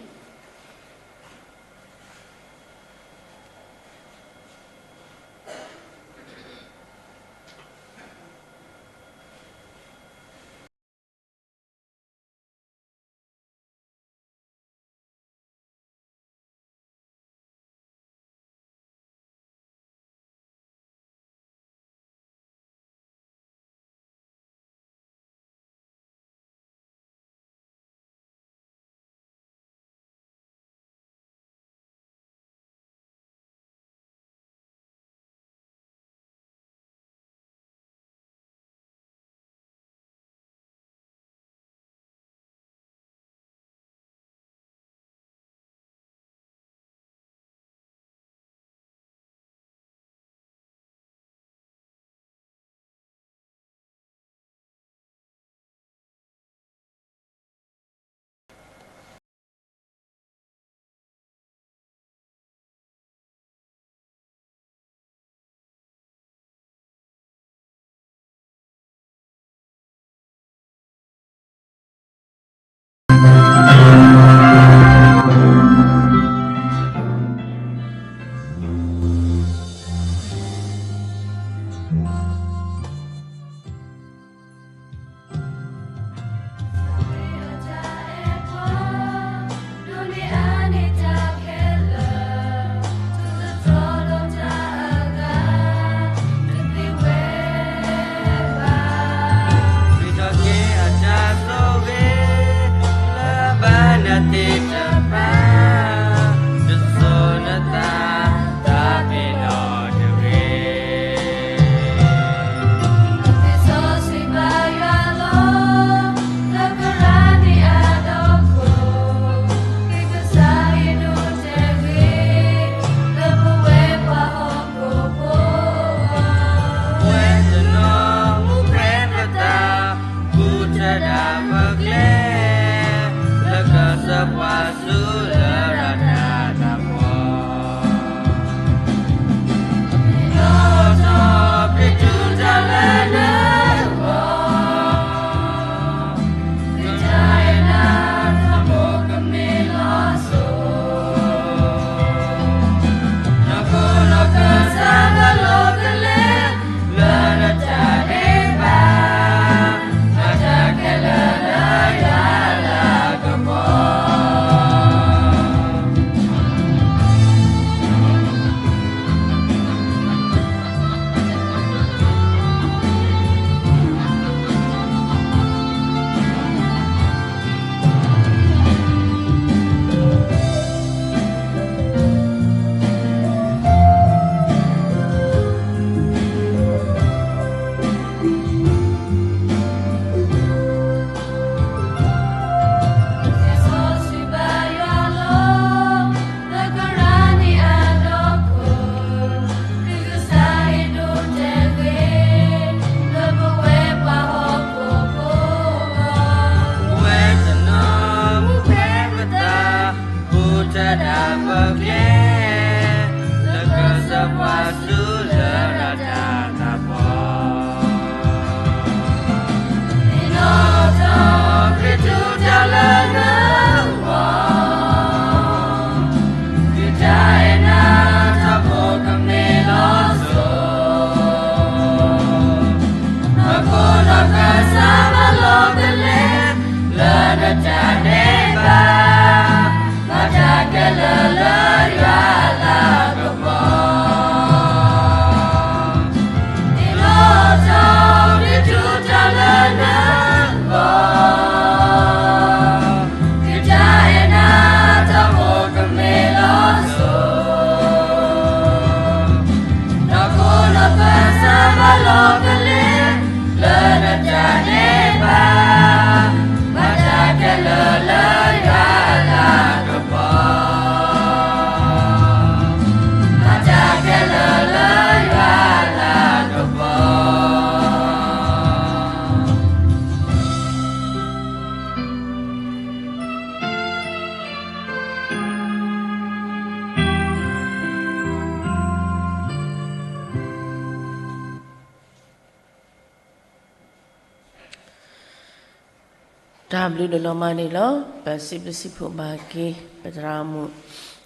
တၢ်ဘျုးဒိၣ်နီၢ်မးန့ၣ်လီၤ. ပစံးဘျုးစံးဖှိၣ်ဘၣ်က့ၤ ပသရၣ်မုၣ်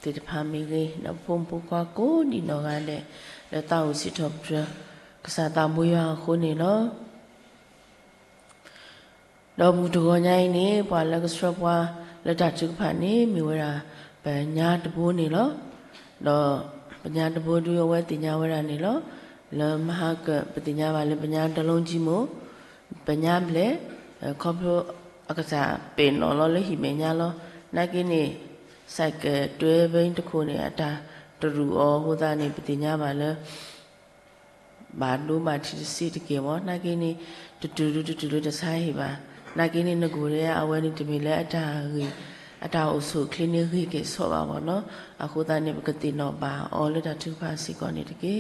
သ့ၣ်တဖၣ်မ့ၢ်ဂ့ၤ, ဒီးဖိမုၣ်ဖိခွါကိးဒံးနီၢ်ဂၤဒဲး လၢသးအိၣ်စံးထီၣ်ပတြၢၤ ကစၢ်သးဘိယွၤအဃိန့ၣ်လီၤ. ဒီးမုၢ်တဂီၤညါအံၤန့ၣ် ပှၤလၢကဆှၢပှၤလၢတၢ်ထုကဖၣ်န့ၣ် မ့ၢ်ဝဲဒၣ် ပညါတဘိန့ၣ်လီၤ. ဒီးပညါတဘိဒုးအဝဲသ့ၣ်ညါဝဲဒၣ်န့ၣ်လီၤ. လၢမဟါကၢၣ် ပသ့ၣ်ညါဘၣ်လၢပညါတလုံးကြီး မိၢ် ပညါဘျဲၣ် ခီဖျိအကစၢ်ပဲာ်နီၣ်လီၤလၢဟံၣ်မဲာ်ညါလီၤ. နာ်က့န့ၣ် ဆိုင်ကယ်တွဲဘီတခိၣ်န့ၣ် အတၢ်တရူးအီၤအဃိသတးန့ၣ် ပသ့ၣ်ညါဘၣ်လၢ ဘၣ်ဒိဘၣ်ထံးတစ့တက့ၢ်ဘၣ်. နာ်က့န့ၣ် တတုၤလၢတတုၤလၢတဆါဟံၣ်ဘၣ်. နာ်က့န့ၣ် နကိၣ်ဒဲးအဝဲန့ၣ်တမ့ၢ်လၢအတၢ်ဂ့ၢ် အတၢ်အိၣ်ဆူၣ်အိၣ်ချ့န့ၣ်ဂ့ၤက့ၤဆီဘၣ်ဘၣ်နီၤ. အဃိသတးန့ၣ် ပကသ့ၣ်နီၣ်ဘၣ်အီၤလၢတၢ်ထုကဖၣ်စ့ၢ်ကီးန့ၣ်တက့ၢ်.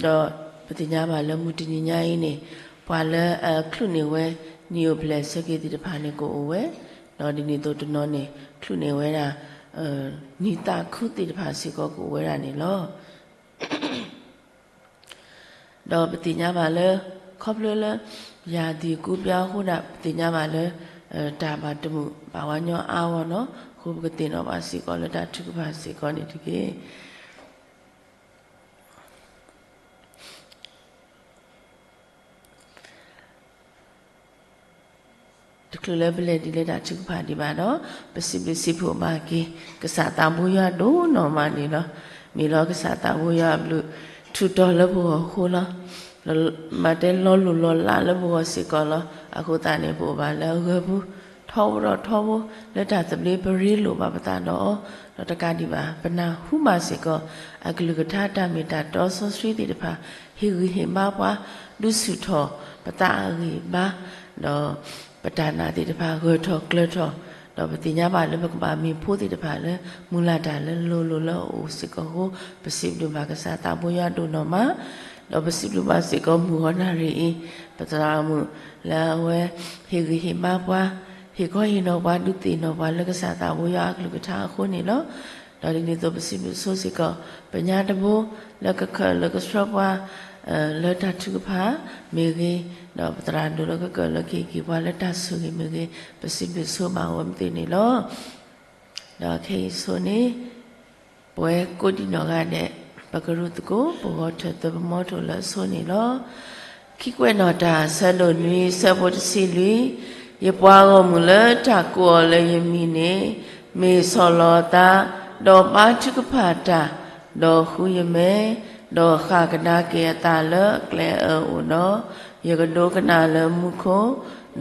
ဒီးပသ့ၣ်ညါဘၣ်လၢမုၢ်တနံၤညါအံၤန့ၣ် ပှၤလၢအချုးန့ၢ်ဝဲ နံၣ်အိၣ်ဖျဲၣ်ဆၢက့ၤသ့ၣ်တဖၣ်န့ၣ်ကအိၣ်ဝဲ, ဒီးဒ်န့ၣ်အသိးတနီၤန့ၣ် ချုးန့ၢ်ဝဲဒၣ် နံၣ်သးခုသ့ၣ်တဖၣ်စ့ၢ်ကီးကအိၣ်ဝဲဒၣ်န့ၣ်လီၤ. ဒီးပသ့ၣ်ညါဘၣ်လၢ ခီဖျိလၢ ရာသီကူးပြောင်းအဃိဒၣ် ပသ့ၣ်ညါဘၣ်လၢ တၢ်ဘၣ်တမုာ်ဘၣ်ဝါညီအါဂီၢ်နီၤ. အဃိပကသ့ၣ်နီၣ်ဘၣ်စ့ၢ်ကီးလၢတၢ်ထုကဖၣ်စ့ၢ်ကီးန့ၣ်တက့ၢ်. တချုးလၢပလဲၤဒ်လၢတၢ်ထုကဖၣ်ဒံးဘၣ်ဒီး ပစံးဘျုးစံးဖှိၣ်ဘၣ်က့ၤ ကစၢ်သးဘိယွၤဒိၣ်နီၢ်မးန့ၣ်လီၤ. မ့ၢ်လီၤကစၢ်သးဘိယွၤအဘျုး ထူးတီၤလၢပဂီၢ်အဃိလီၤ. မၤတဲလီၤလိၢ်လီၤလးလၢပဂီၢ်စ့ၢ်ကီးလီၤ. အဃိသတးန့ၣ် ပအိၣ်ဘၣ်လၢအဂၢၢ်ပူၤ ထီဘိဒီးထီဘိ လၢတၢ်သဘျ့ပရ့လိာ်ဘၣ်ပသးဒီးအီၤ, ဒီးတကးဒံးဘၣ် ပနၢ်ဟူမးစ့ၢ်ကီး အကလုၢ်ကထါတၢ်မ့ၢ်တၢ်တီစီဆှံသ့ၣ်တဖၣ် ဟ့ၣ်ဂံၢ်ဟ့ၣ်ဘါပှၤ ဒုးဆူၣ်ထီၣ်ပသးအဂံၢ်ဘါ ဒီးပတၢ်နာ်သ့ၣ်တဖၣ်ဂၢၢ်ထီၣ်ကျၢၤထီၣ်, ဒီးပသ့ၣ်ညါဘၣ်လၢပကဘၣ်မ့ၢ်ဖိသ့ၣ်တဖၣ်လၢ မုၢ်လၢ်တၢ်လၢလိၤလိၤလၢအအိၣ်စ့ၢ်ကီးအဃိ ပစံးဘျုးဘၣ်ကစၢ်သးဘိယွၤဒိၣ်နီၢ်မး, ဒီးပစံးဘျုးဘၣ်စ့ၢ်ကီးမုၢ်ဂီၤနၣ်ရံၣ်အံၤ ပသရၣ်မုၣ်လၢအဝဲ ဟ့ၣ်ဂံၢ်ဟ့ၣ်ဘါပှၤ, ဟ့ၣ်ခီဟ့ၣ်နီၤပှၤ ဒုးသ့ၣ်နီၣ်ပှၤလၢကစၢ်သးဘိယွၤအကလုၢ်ကထါအဃိန့ၣ်လီၤ. ဒီးဒ်န့ၣ်အသိးပစံးဘျုးဆိစ့ၢ်ကီး ပညါတဘိ လၢကကၢၢ်လၢကဆှၢပှၤ လၢတၢ်ထုကဖၣ်မ့ၢ်ဂ့ၤ, ဒီးပသရၣ်ဒိၣ်လၢကကၢၢ်လၢကဟ့ၣ်က့ၤပှၤလၢတၢ်ဆိၣ်ဂ့ၤမ့ၢ်ဂ့ၤ, ပစံးဘျုးဆိဘၣ်ဝဲမသ့ၣ်န့ၣ်လီၤ. ဒီးခဲအံၤဆိန့ၣ် ပဝဲကိးဒံးနီၢ်ဂၤဒဲး ပကရူၢ်သကိး ပဂီၤထၢၣ်သၢပမီထိၣ်လၢအဆိန့ၣ်လီၤ. ခံကွဲးနီၣ်တၢ် ဆၢဒိၣ်နွံ ဆၢဖိတဆံလွံၢ်, ယပှၤဂီၢ်မုၢ်လၢတၢ်ကိးအီၤလၢယမံၤန့ၣ် မ့ၢ်ဆီၣ်လီၤအသး, ဒီးဘါထုကဖၣ်တၢ်, ဒီးဃုယမဲ, ဒီးဃၣ်ကဒါက့ၤအသးလၢအကျဲအၢအိၣ်ဒီး, ယကဒိကနၣ်လၢမူခိၣ်,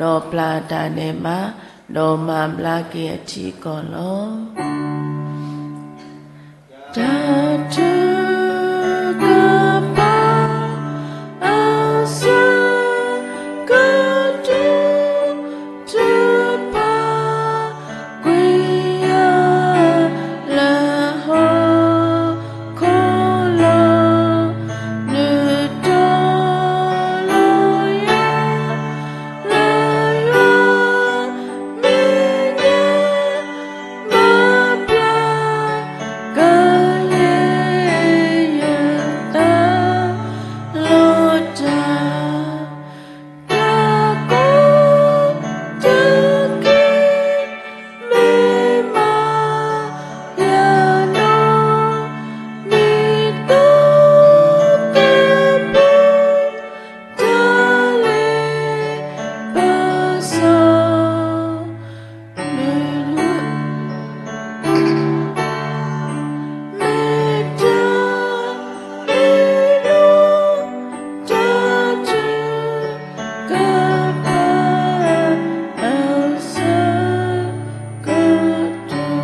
ဒီးပျၢ်တၢ်နဲၣ်မး, ဒီးမၤဘျါက့ၤအထံအကီၢ်လီၤ. တၢ်ထုကဖၣ် အဆၢကတီၢ် ထုကဖၣ် ကွံာ်ယၤလၢဟီၣ်ခိၣ်လီၤ. နုာ်ထီၣ်လီၤယၤ လၢယွၤမဲာ်ညါ မၤဘျါကယဲၢ် ယသးလီၤတၢ် တၢ်ကိးတက့ၢ် မ့ၢ်မၤ ယၤနီၢ် မ့ၢ်သိသပှၢ် တၢ်လ့ပစီ မ့ၢ်တၢ် မ့ၢ်လီၤ တၢ်ထုကဖၣ် အဆၢကတီၢ်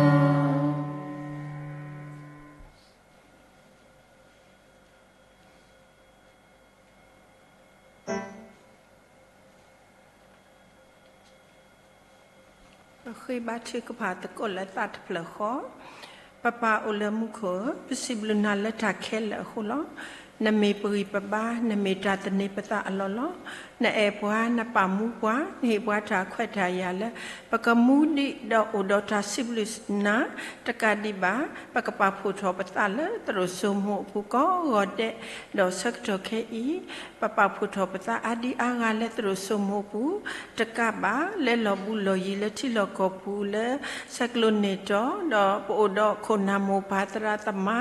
ပဃ့ဘါထုကဖၣ်သကိးလၢသးတဖျၢၣ်ဃီ, ပပၢ်အိၣ်လၢမူခိၣ်ဧၢ, ပစံးဘျုးနၤလၢတၢ်ခဲလၢာ်အဃိလီၤ. နမ့ၢ်ပဂံၢ်ပဘါ, နမ့ၢ်တၢ်သန့ၤပသးအလီၢ်လီၤ. နအဲၣ်ပှၤ, နပာ်မူပှၤ, နဟ့ၣ်ပှၤတၢ်ခွဲးတၢ်ယာ်လၢ ပကမူဒံးဒီးအိၣ်ဒီးတၢ်စံးဘျုးနၤ, တကးဒံးဘၣ် ပကပာ်ဖှိၣ်ထီၣ်ပသးလၢသရိာ်စိမိၤအပူၤကိးဂီၤဒဲး, ဒီးဆၢကတီၢ်ခဲအံၤ ပပာ်ဖှိၣ်ထီၣ်ပသးအါဒံအါဂၤလၢသရိာ်စိမိၤအပူၤ, တကးဘၣ် လၢလီၢ်ဘူးလီၢ်ယံၤလၢထံလီၢ်ကီၢ်ပူၤလၢ ဆဲးကျိးန့ၢ်တီၤ, ဒီးပအိၣ်ဒီးခိၣ်နၢ်မိၢ်ပၢ်သရၣ်သမါ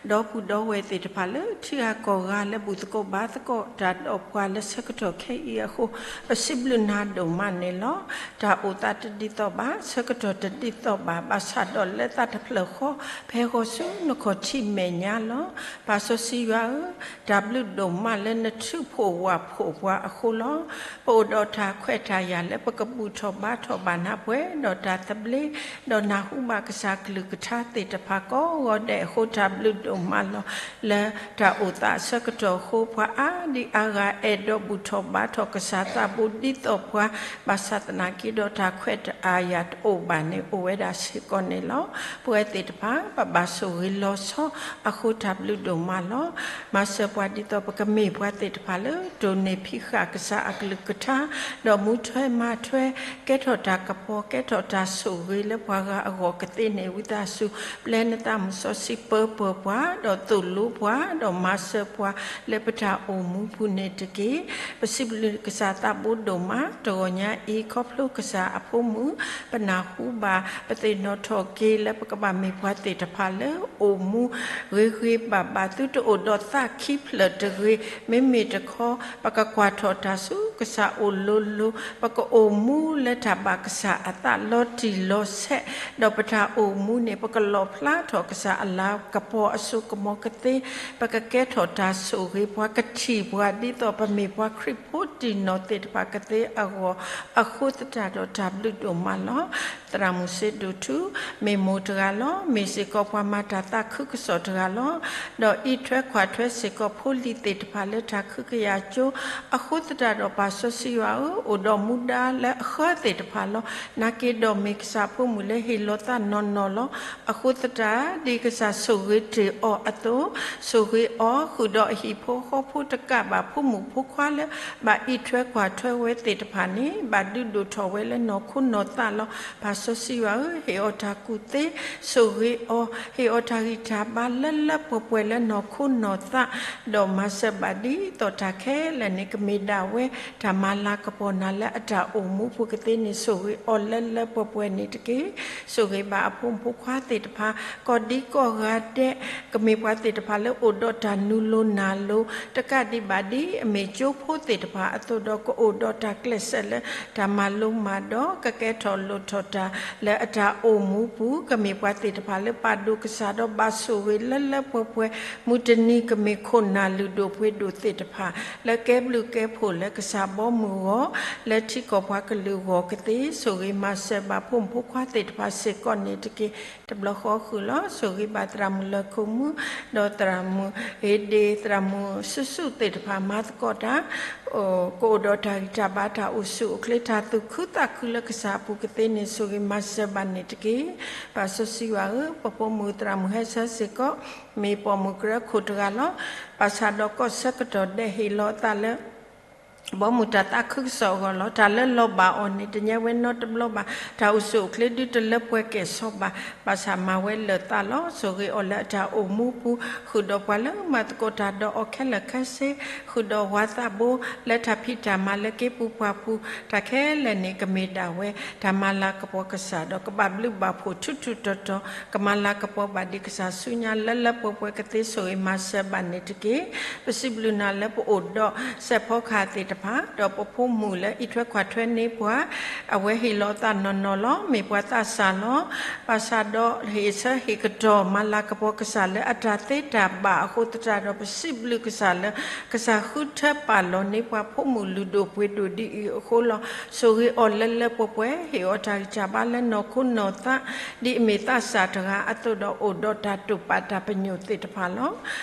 ဒီပုၢ်ဒီဝဲၢ်သ့ၣ်တဖၣ်လၢထံဂၤကီၢ်ဂၤလၢဘူၣ်သကိးဘါသကိးတၢ်ဒီးပှၤလၢဆၢကတီၢ်ခဲအံၤအဃိ, ပစံးဘျုးနၤဒိၣ်မးန့ၣ်လီၤ. တၢ်အိၣ်သးတဒ်သိးဘၣ်, ဆၢကတီၢ်တဒ်သိးဘၣ်, ဘၣ်ဆၣ်ဒီးလၢသးတဖျၢၣ်ဃီ ပဟဲဃီၤဆူနခီၣ်ထံးမဲာ်ညါလီၤ. ပၢ်စီဆှံယွၤဧၢ, တၢ်ဘျုးဒိၣ်မးလၢနထုးဖှိၣ်ဝၣ်ဖှိၣ်ပှၤအဃိလီၤ. ပအိၣ်ဒီးတၢ်ခွဲးတၢ်ယာ်လၢပကဘူၣ်ထီၣ်ဘါထီၣ်ဘၣ်နၤပှဲၤဒီးတၢ်သဘျ့, ဒီးနၢ်ဟူဘၣ်ကစၢ်ကလုၢ်ကထါသ့ၣ်တဖၣ်ကိးဂီၤဒဲးအဃိ တၢ်ဘျုးဒိၣ်မးလီၤ. လၢတၢ်အိၣ်သးအဆၢကတီၢ်အဃိ ပှၤအါဒံအါဂၤအဲၣ်ဒိးဘူၣ်ထီၣ်ဘါထီၣ်ကစၢ်သးဘိဒ်သိးပှၤ, ဘၣ်ဆၣ်သနာ်က့ဒီးတၢ်ခွဲးတၢ်ယာ်တအိၣ်ဘၣ်န့ၣ် အိၣ်ဝဲဒၣ်စ့ၢ်ကီးန့ၣ်လီၤ. ပဝဲသ့ၣ်တဖၣ် ပဘၣ်ဆိၣ်ဂ့ၤလီၤဆီအဃိ တၢ်ဘျုးဒိၣ်မးလီၤ. မၤစၢၤပှၤဒ်သိးပကမ့ၢ်ပှၤသ့ၣ်တဖၣ်လၢ တိၢ်န့ၢ်ဖံးဃာ်ကစၢ်အကလုၢ်ကထါ, ဒီးမူထွဲမၤထွဲ ကဲထီၣ်တၢ်ကပီၤ ကဲထီၣ်တၢ်ဆိၣ်ဂ့ၤလၢပှၤဂၤအဂီၢ်ကသ့န့ၣ် ဝံသးစူၤ ပျဲနသးမုၢ်စီဆှံပၢပၢၢ်ပှၤ, ဒီးသိၣ်လိပှၤ, ဒီးမၤစၢၤပှၤလၢပတၢ်အိၣ်မူပူၤန့ၣ်တက့ၢ်. ပစံးဘျုးကစၢ်သးဘိဒိၣ်မး တဂီၤညါအံၤ ခီဖျိကစၢ်အဖိမုၣ် ပနၢ်ဟူဘၣ် ပသ့ၣ်နီၣ်ထီၣ်က့ၤလၢပကဘၣ်မ့ၢ်ပှၤသ့ၣ်တဖၣ်လၢအိၣ်မူဂ့ၤဂ့ၤဘၣ်ဘၣ် သုတအိၣ်ဒီးသးခံဖျၢၣ်တဂ့ၤ, မ့မ့ၢ်တခီ ပကကွၢ်ထီၣ်တၢ်ဆူကစၢ်အိၣ်လိၤလိၤ, ပကအိၣ်မူလၢတၢ်ဘၣ်ကစၢ်အသးလီၤတံၢ်လီၤဆဲး, ဒီးပတၢ်အိၣ်မူန့ၣ် ပကလီၣ်ဖျါထီၣ်ကစၢ်အလၤကပီၤအစိကမီၤကသ့, ပကကဲထီၣ်တၢ်ဆိၣ်ဂ့ၤ ပှၤကထံၣ်ပှၤဒ်သိးပမ့ၢ်ပှၤခရံာ်ဖိတံၢ်နီၢ်သ့ၣ်တဖၣ်ကသ့အဂီၢ်, အဃိသတးဒီးတၢ်ဘျုးဒိၣ်မးလီၤ. သရၣ်မုၣ်စ့ဒိၣ်ထူ မ့ၢ်မိၢ်တဂၤလီၤ. မ့ၢ်စ့ၢ်ကီးပှၤမၤတၢ်သးခုကစီၣ်တဂၤလီၤ. ဒီးအံးထွဲကွၢ်ထွဲစ့ၢ်ကီးဖိလံၤသ့ၣ်တဖၣ်လၢတၢ်ခုကယာ်ကၠိ, အဃိသတးဒီးပၢ်စီဆှံယွၤဧၢ, အိၣ်ဒီးမူဒါလၢအဃၢသ့ၣ်တဖၣ်လီၤ. နာ်က့ဒီးမ့ၢ်ကစၢ်ဖိမုၣ်လၢဟ့ၣ်လီၤသးနီၢ်နီၢ်လီၤ. အဃိသတး ဒ်ကစၢ်ဆိၣ်ဂ့ၤတ့ၢ်အီၤအသိး, ဆိၣ်ဂ့ၤအီၤ ဃုာ်ဒီးအဟံၣ်ဖိဃီဖိတကးဘၣ် ဖိမုၣ်ဖိခွါလၢ ဘၣ်အံးထွဲကွၢ်ထွဲဝဲသ့ၣ်တဖၣ်န့ၣ် ဘၣ်ဒုးဒိၣ်ထီၣ်ဝဲလၢနီၢ်ခိနီၢ်သးလီၤ. ပၢ်စီဆှံယွၤဧၢ, ဟ့ၣ်အီၤတၢ်ကူၣ်သ့, ဆိၣ်ဂ့ၤအီၤ, ဟ့ၣ်အီၤတၢ်ဂံၢ်တၢ်ဘါလၢလၢပှဲၤပှဲၤလၢနီၢ်ခိနီၢ်သး, ဒီးမၤစၢၤဘၣ်ဒ်သိးတၢ်ခဲလၢာ်န့ၣ် ကမ့ၢ်ဒၣ်ဝဲ တၢ်မၤလၤကပီၤနၤလၢအတၢ်အိၣ်မူပူၤကသ့န့ၣ် ဆိၣ်ဂ့ၤအီၤလၢလၢပှဲၤပှဲၤန့ၣ်တက့ၢ်. ဆိၣ်ဂ့ၤဘၣ်အဖိမုၣ်ဖိခွါသ့ၣ်တဖၣ် ကိးဒံကိးဂၤဒဲး, ကမ့ၢ်ပှၤသ့ၣ်တဖၣ်လၢအိၣ်ဒီးတၢ်နုာ်လိၤနၤလိၤ, တကးဒံးဘၣ်ဒ်အမ့ၢ်ကၠိဖိသ့ၣ်တဖၣ်အသိးဒီး ကအိၣ်ဒီးတၢ်ကျဲးစၢးလၢတၢ်မၤလိမၤဒိး, ကကဲထီၣ်လိၣ်ထီၣ်တၢ်လၢအတၢ်အိၣ်မူပူၤ, ကမ့ၢ်ပှၤသ့ၣ်တဖၣ်လၢပာ်ဒိၣ်ကစၢ်ဒီးဘၣ်ဆိၣ်ဂ့ၤလၢလၢပှဲၤပှဲၤ, မုၢ်တနံၤကမ့ၢ်ခိၣ်နၢ်လုၢ်ဒိၣ်ပှ့ၤဒိၣ်သ့ၣ်တဖၣ် လၢကဲဘျုးကဲဖှိၣ်လၢကစၢ်ဘီမုၢ်ဂီၤ, လၢထံကီၢ်ပှၤကလုာ်ဂီၢ်ကသ့, ဆိၣ်ဂ့ၤမၤစၢၤဘၣ်ဖိမုၣ်ဖိခွါသ့ၣ်တဖၣ်စ့ၢ်ကီးန့ၣ်တက့ၢ်. တဘျီဃီဃုာ်လီၤ. ဆိၣ်ဂ့ၤဘၣ်သရၣ်မုၣ်လၢခိၣ်မူ, ဒီးသရၣ်မုၣ်ဧ့ဒ့, သရၣ်မုၣ်စုစုသ့ၣ်တဖၣ် မၤသကိးတၢ် ကအိၣ်ဒီးတၢ်ဂံၢ်တၢ်ဘါ တၢ်အိၣ်ဆူၣ်အိၣ်ချ့ တၢ်သူၣ်ခုသးခုလၢကစၢ်အပူၤကသ့န့ၣ် ဆိၣ်ဂ့ၤမၤစၢၤဘၣ်န့ၣ်တက့ၢ်. ပၢ်စီဆှံယွၤဧၢ, ပဖိမုၣ်သရၣ်မုၣ်ဟဲဆၢစ့ၢ်ကီး မ့ၢ်ပိာ်မုၣ်ကရၢခိၣ်တဂၤလီၤ. ဘၣ်ဆၣ်ဒီးကီၢ်ဆၢကတီၢ်ဒဲးဟ့ၣ်လီၤအသးလၢ ဘီမုၢ်တၢ်သးခုကစီၣ်အဂီၢ်လီၤ. တၢ်လၢလီၤဘၣ်အီၤန့ၣ် တညါဝဲနီတဘျီဘၣ်. တၢ်အိၣ်ဆူၣ်အိၣ်ချ့ဒုတလၢပှဲၤကဲၣ်ဆိးဘၣ်. ဘၣ်ဆၣ်မၤဝဲလၢာ်သးလီၤ. ဆိၣ်ဂ့ၤအီၤလၢအတၢ်အိၣ်မူပူၤ, ဃုာ်ဒီးပှၤလၢမၤသကိးတၢ်ဒီးအီၤခဲလၢာ်ခဲဆ့, ဃုာ်ဒီးဝၤသးဘိ လၢတၢ်ဖံးတၢ်မၤလၢက့ပူၤပှၢ်ပူၤ, တၢ်ခဲလၢာ်န့ၣ် ကမ့ၢ်ဒၣ်ဝဲ တၢ်မၤလၤကပီၤကစၢ်ဒီး ကဘၣ်ဘျုးဘၣ်ဖှိၣ်ထူထူတီတီ, ကမၤလၤကပီၤဘၣ်ဒံးကစၢ်ဆူညါလၢလၢပှဲၤပှဲၤကသ့ ဆိၣ်ဂ့ၤမၤစၢၤဘၣ်န့ၣ်တက့ၢ်. ပစံးဘျုးနၤလၢပအိၣ်ဒီးစဲးဖီကဟၣ်သ့ၣ်တဖၣ်, ဒီးပဖိမုၣ်လၢအံးထွဲကွၢ်ထွဲန့ၢ်ပှၤ, အဝဲဟ့ၣ်လီၤသးနီၢ်နီၢ်လီၤ. မ့ၢ်ပှၤသးစၢ်လီၤ. ဘၣ်ဆၣ်ဒီးဟ့ၣ်ဆၢဟ့ၣ်ကတီၢ်မၤလၤကပီၤကစၢ်လၢအတၢ်သ့တၢ်ဘၣ်အဃိသတးဒီး ပစံးဘျုးကစၢ်လၢ ကစၢ်ဃုထၢပာ်လီၤန့ၢ်ပှၤဖိမုၣ်လုၢ်ဒိၣ်ပှ့ၤဒိၣ်ဒ်အံၤအဃိလီၤ. ဆိၣ်ဂ့ၤအီၤလၢလၢပှဲၤပှဲၤ, ဟ့ၣ်အီၤတၢ်ဂံၢ်တၢ်ဘါလၢနီၢ်ခိနီၢ်သး, ဒ်အမ့ၢ်သးစၢ်တဂၤအသိးဒီး အိၣ်ဒီးတၢ်တိာ်ပာ်တၢ်ပညိၣ်သ့ၣ်တဖၣ်လီၤ.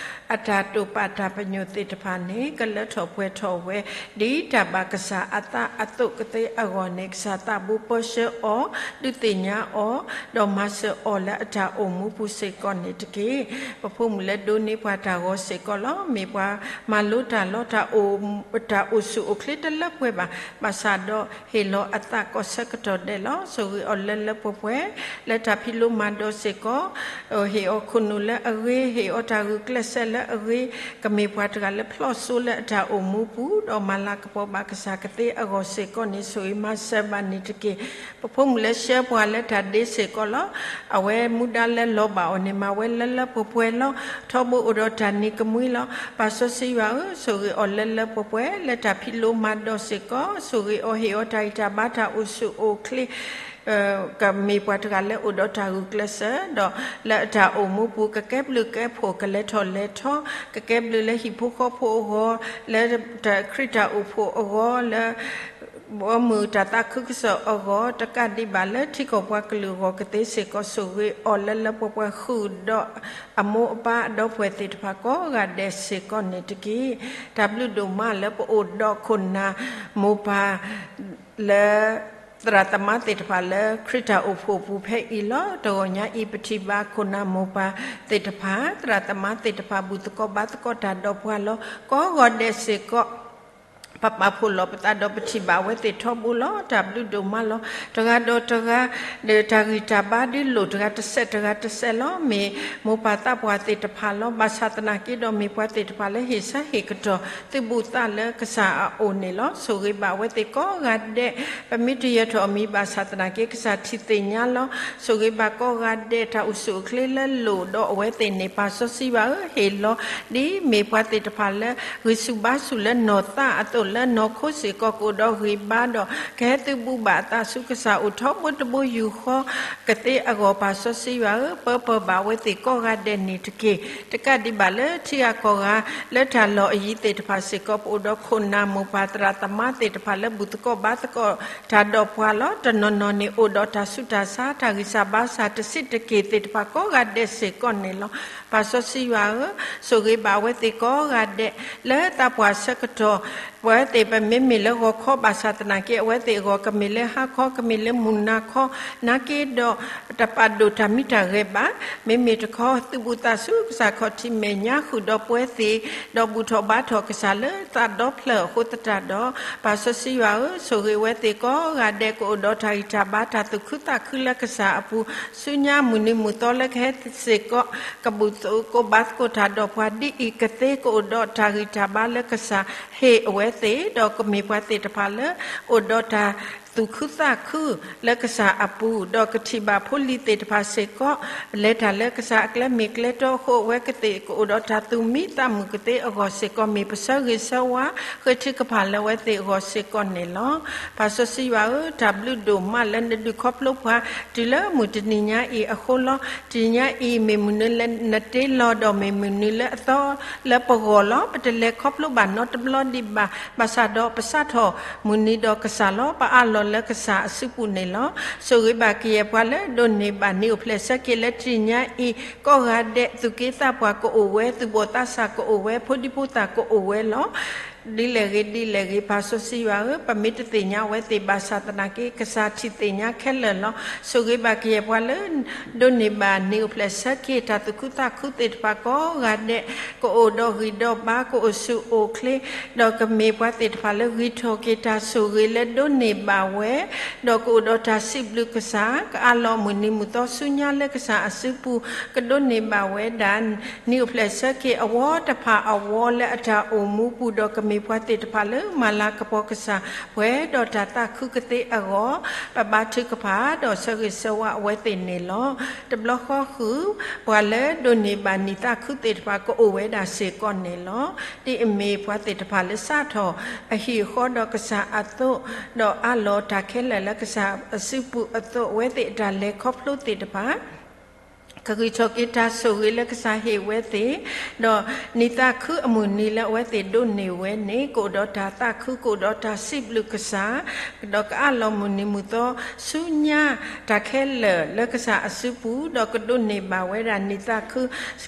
အတၢ်တိာ်ပာ်တၢ်ပညိၣ်သ့ၣ်တဖၣ်န့ၣ် ကလၢထီၣ်ပှဲၤထီၣ်ဝဲ ဒ်တၢ်ဘၣ်ကစၢ်အသးအသိးကသ့အဂီၢ်န့ၣ် ကစၢ်သးဘိပၢဆှၢအီၤ ဒုးသ့ၣ်ညါအီၤ ဒီးမၤစၢၤအီၤလၢအတၢ်အိၣ်မူပူၤစ့ၢ်ကီးန့ၣ်တက့ၢ်. ပဖိမုၣ်လၢဒိးန့ၢ်ပှၤတၢ်ဂီၤစ့ၢ်ကီးလီၤ. မ့ၢ်ပှၤမၤလိတၢ်လီၤ. တၢ်အိၣ်ဆူၣ်အိၣ်ချ့တလၢပှဲၤဘၣ်. ဘၣ်ဆၣ်ဒီးဟ့ၣ်လီၤအသးကိးဆၢကတီၢ်ဒဲးလီၤ. ဆိၣ်ဂ့ၤအီၤလၢလၢပှဲၤပှဲၤ လၢတၢ်ဖံးလိမၤဒိးစ့ၢ်ကီး ဟ့ၣ်အီၤခိၣ်နူာ်လၢအဂ့ၤ, ဟ့ၣ်အီၤတၢ်ဂုာ်ကျဲးစၢးလၢအဂ့ၤ, ကမ့ၢ်ပှၤတဂၤလၢဖျီၣ်စိလၢအတၢ်အိၣ်မူပူၤ ဒီးမၤလၤကပီၤဘၣ်ကစၢ်ကသ့အဂီၢ်စ့ၢ်ကီးန့ၣ် ဆိၣ်ဂ့ၤမၤစၢၤဘၣ်န့ၣ်တက့ၢ်. ပဖိမုၣ်လၢဆှၢပှၤလၢတၢ်ဒ့စ့ၢ်ကီးလီၤ. အဝဲမူဒါလၢလီၤဘၣ်အီၤန့ၣ် မၤဝဲလၢလၢပှဲၤပှဲၤလီၤ. ထီဘိအိၣ်ဒီးတၢ်နံၤကမှံလီၤ. ပၢ်စီဆှံယွၤဧၢ, ဆိၣ်ဂ့ၤအီၤလၢလၢပှဲၤပှဲၤ လၢတၢ်ဖံးလိမၤဒိးစ့ၢ်ကီး, ဆိၣ်ဂ့ၤအီၤဟ့ၣ်အီၤတၢ်ဂံၢ်တၢ်ဘါတၢ်အိၣ်ဆူၣ်အိၣ်ချ့ ကမ့ၢ်ပှၤတဂၤလၢအိၣ်ဒီးတၢ်ဂုာ်ကျဲးစၢး ဒီးလၢအတၢ်အိၣ်မူပူၤ ကကဲဘျုးကဲဖှိၣ်ကလဲၤထီၣ်လဲၤထီ, ကကဲဘျုးလၢဟံၣ်ဖိဃီဖိအဂီၢ်, လၢခရံာ်တၢ်အိၣ်ဖှိၣ်အဂီၢ်, လၢ ဘီမုၢ်တၢ်သးခုကစီၣ်အဂီၢ်, တကးဒံးဘၣ်လၢထံကီၢ်ပှၤကလုာ်အဂီၢ်ကသ့စ့ၢ်ကီး ဆိၣ်ဂ့ၤအီၤလၢလၢပှဲၤပှဲၤ ဃုာ်ဒီးအမိၢ်အပၢ်အဒီပုၢ်ဝဲၢ်သ့ၣ်တဖၣ်ကိးဂၤဒဲးစ့ၢ်ကီးန့ၣ်တက့ၢ်. တၢ်ဘျုးဒိၣ်မးလၢပအိၣ်ဒီးခိၣ်နၢ်မိၢ်ပၢ် လၢ သရၣ်သမါသ့ၣ်တဖၣ်လၢခရံာ်တၢ်အိၣ်ဖှိၣ်ပူၤဖဲအံၤလီၤ. တဂီၤညါအံၤ ပထံၣ်ဘၣ်ခိၣ်နၢ်မိၢ်ပၢ်သ့ၣ်တဖၣ်, သရၣ်သမါသ့ၣ်တဖၣ် ဘူၣ်သကိးဘါသကိးတၢ်ဒီးပှၤလီၤ. ကိးဂၤဒဲးစ့ၢ်ကီး ပပာ်ဖှိၣ်လီၤပသးဒီးပထံၣ်ဘၣ်အဝဲသ့ၣ်ထီဘိလီၤ. တၢ်ဘျုးဒိၣ်မးလီၤ. တဂၤဒီးတဂၤ ဒီးတၢ်ဂံၢ်တၢ်ဘါဒ်လိၣ်တဂၤတစဲးတဂၤတစဲးလီၤ. မ့ၢ်မိၢ်ပၢ်သးပှၢ်သ့ၣ်တဖၣ်လီၤ. ဘၣ်ဆၣ်သနာ်က့ဒီး မ့ၢ်ပှၤသ့ၣ်တဖၣ်လၢဟ့ၣ်ဆၢဟ့ၣ်ကတီၢ် သုးဘူးသးလၢကစၢ်အအိၣ်န့ၣ်လီၤ. ဆိၣ်ဂ့ၤဘၣ်အဝဲသ့ၣ်ကိးဂၤဒဲး, ပမ့ၢ်တယၢၤထီၣ်အမံၤဘၣ်ဆၣ်သနာ်က့ ကစၢ်ထံၣ်သ့ၣ်ညါလီၤ. ဆိၣ်ဂ့ၤဘၣ်ကိးဂၤဒဲး တၢ်အိၣ်ဆူၣ်အိၣ်ချ့လၢလိၣ်ဒီးအဝဲသ့ၣ်န့ၣ် ပၢ်စီဆှံယွၤဧၢ, ဟ့ၣ်လီၤ ဒ်မ့ၢ်ပှၤသ့ၣ်တဖၣ်လၢ ဂံၢ်ဆူၣ်ဘါဆူၣ်လၢနီၢ်သးအသိး လၢနီၢ်ခိစ့ၢ်ကီးကအိၣ်ဒီးဂံၢ်ဘါဒီး ကဟဲသုးဘူးဘၣ်အသးဆူကစၢ်အိၣ်ထီဘိတဘိယူၢ်ဃီ ကသ့အဂီၢ် ပၢ်စီဆှံယွၤဧၢ, ပၢပၢၢ်ဘၣ်အဝဲသ့ၣ်ကိးဂၤဒဲးန့ၣ်တက့ၢ်. တကးဒံးဘၣ်လၢထံဂၤကီၢ်ဂၤ လၢတၢ်လီၢ်အယံၤသ့ၣ်တဖၣ်စ့ၢ်ကီး ပအိၣ်ဒီးခိၣ်နၢ်မိၢ်ပၢ်သရၣ်သမါသ့ၣ်တဖၣ်လၢဘူၣ်သကိးဘါသကိးတၢ်ဒီးပှၤလီၤ. တနီၤနီၤန့ၣ်အိၣ်ဒီးတၢ်ဆူးတၢ်ဆါ တၢ်ဂံၢ်စၢ်ဘါစၢ် တဆံးတက့ၢ်သ့ၣ်တဖၣ်ကိးဂၤဒဲးစ့ၢ်ကီးန့ၣ်လီၤ. ပၢ်စီဆှံယွၤဧၢ, ဆိၣ်ဂ့ၤဘၣ်အဝဲသ့ၣ်ကိးဂၤဒဲး လၢသးပှၢ်ဆၢကတီၢ် ပဝဲသ့ၣ်ပမ့မ့ၢ်လၢဂီၤခီဘၣ်ဆၣ်သနာ်က့ အဝဲသ့ၣ်အဂီၢ် ကမ့ၢ်လၢဟါခီ ကမ့ၢ်လၢမုၢ်နၤခီ နာ်က့ဒီး တပာ်ဒိၣ်တၢ်မံတၢ်ဂဲၤဘၣ်. မ့မ့ၢ်တခီ သုးဘူးသးဆူကစၢ်ခီၣ်ထံးမဲာ်ညါ ဃုာ်ဒီးပဝဲသ့ၣ် ဒီးဘူၣ်ထီၣ်ဘါထီၣ်ကစၢ်လၢသးဒီဖျၢၣ်အဃိသတးဒီး ပၢ်စီဆှံယွၤဧၢ, ဆိၣ်ဂ့ၤဝဲသ့ၣ်ကိးဂၤဒဲး ကအိၣ်ဒီးတၢ်ဂံၢ်တၢ်ဘါ တၢ်သူၣ်ခုသးခုလၢကစၢ်အပူၤ ဆူညါမုၢ်နံၤမုၢ်သီလၢကဟဲစ့ၢ်ကီး ကဘူၣ်သကိးဘါသကိးတၢ်ဒီးပှၤ ဒ်အံၤကသ့ ကအိၣ်ဒီးတၢ်ဂံၢ်တၢ်ဘါလၢကစၢ်ဟ့ၣ်အဝဲသ့ၣ် ဒီးကမ့ၢ်ပှၤသ့ၣ်တဖၣ်လၢ အိၣ်ဒီးတၢ်သူၣ်ခုသးခုလၢကစၢ်အပူၤ ဒီးကထံၣ်ဘၣ်ဖိလံၤသ့ၣ်တဖၣ်စ့ၢ်ကီး လဲၤတၢ်လၢကစၢ်အကျဲမ့ၢ်ကျဲတီအဃိ အဝဲသ့ၣ်ကအိၣ်ဒီးတၢ်သူၣ်မံသးမုာ်ကသ့အဂီၢ်စ့ၢ်ကီး မ့ၢ်ပဆၢဂ့ၤဆၢဝါ ဃ့ထုကဖၣ်လၢအဝဲသ့ၣ်အဂီၢ်စ့ၢ်ကီးန့ၣ်လီၤ. ပၢ်စီဆှံယွၤဧၢ, တၢ်ဘျုးဒိၣ်မးလၢနဒုးခီဖျိပှၤ တုၤလၢမုၢ်တနံၤညါအံၤအဃိလီၤ. တနံၤညါအံၤ မ့ၢ်မနုၤလၢနတ့လီၤ ဒီးမ့ၢ်မနုၤလၢအသီလၢပဂီၢ်လီၤ. ပတလဲၤခီဖျိဘၣ်နီတဘျီဒံးဘၣ်. ဘၣ်ဆၣ်ဒီးပစးထီၣ်မုၢ်နံၤဒီးကစၢ်လီၤ. ပအးလီၤလၢကစၢ်အစုပူၤန့ၣ်လီၤ. ဆိၣ်ဂ့ၤဘၣ်ကယဲၢ်ပှၤလၢဒိးန့ၢ်ဘၣ်နံၤအိၣ်ဖျဲၣ်ဆၢက့ၤလၢတနံၤညါအံၤ ကိးဂၤဒဲး သူၣ်က့သးပှၢ်ကအိၣ်ဝဲ သူၣ်ဘီၣ်သးစၢ်ကအိၣ်ဝဲ ဖိဒံဖိသၣ်ကအိၣ်ဝဲလီၤ. ဒ်လဲၣ်ဂ့ၤဒ်လဲၣ်ဂ့ၤ ပၢ်စီဆှံယွၤဧၢ, ပမ့ၢ်တသ့ၣ်ညါဝဲသ့ၣ်ဘၣ်ဆၣ်သနာ်က့ ကစၢ်ထံၣ်သ့ၣ်ညါခဲလၢာ်လီၤ. ဆိၣ်ဂ့ၤဘၣ်ကယဲၢ်ပှၤလၢ ဒိးန့ၢ်ဘၣ်နံၤအိၣ်ဖျဲၣ်ဆၢက့ၤ တၢ်သူၣ်ခုသးခုသ့ၣ်တဖၣ်ကိးဂၤဒဲး ကအိၣ်ဒီးဂံၢ်ဒီးဘါ ကအိၣ်ဆူၣ်အိၣ်ချ့ ဒီးကမ့ၢ်ပှၤသ့ၣ်တဖၣ်လၢဂံၢ်ထီၣ်က့ၤတၢ်ဆိၣ်ဂ့ၤလၢဒိးန့ၢ်ဘၣ်ဝဲ ဒီးကအိၣ်ဒီးတၢ်စံးဘျုးကစၢ် ကအးလီၤမုၢ်နံၤမုၢ်သီဆူညါလၢကစၢ်အစုပူၤ ကဒိးန့ၢ်ဘၣ်ဝဲဒၣ် နံၤအိၣ်ဖျဲၣ်ဆၢက့ၤအဝီတဖၣ်အဝီလၢအတၢ်အိၣ်မူပူၤ ဒီးကမ့ၢ်ပှၤသ့ၣ်တဖၣ်လၢမၤလၤကပီၤကစၢ် ပှဲၤဒီးတၢ်သးခုကသ့အဂီၢ် ပဘါထုကဖၣ်ဒီးဆၢဂ့ၤဆၢဝါအဝဲသ့ၣ်န့ၣ်လီၤ. တဘျီဃီဃုာ် ပှၤလၢဒိးန့ၢ်ဘၣ်နံၤသးခုသ့ၣ်တဖၣ် ကအိၣ်ဝဲဒၣ်စ့ၢ်ကီးန့ၣ်လီၤ. ဒ်အမ့ၢ်ပှၤသ့ၣ်တဖၣ်လၢစးထီၣ်အဟံၣ်အဃီဒီးကစၢ်အသိး ဒီးအးလီၤတၢ်ခဲလၢာ်လၢကစၢ်အစုပူၤအသိး အဝဲသ့ၣ်အတၢ်လဲၤခီဖျိသ့ၣ်တဖၣ် ကဂံၢ်ထီၣ်က့ၤတၢ်ဆိၣ်ဂ့ၤလၢကစၢ်ဟ့ၣ်ဝဲသ့ၣ်, ဒီးနံၣ်သးခုအမုၢ်နံၤလၢအဝဲသ့ၣ်ဒိးန့ၢ်ဝဲန့ၣ် ကအိၣ်ဒီးတၢ်သးခု ကအိၣ်ဒီးတၢ်စံးဘျုးကစၢ်, ဒီးကအးလီၤမုၢ်နံၤမုၢ်သီ ဆူညါတၢ်ခဲလၢာ်လၢကစၢ်အစုပူၤ, ဒီးကဒိးန့ၢ်ဘၣ်ဝဲဒၣ်နံၣ်သးခု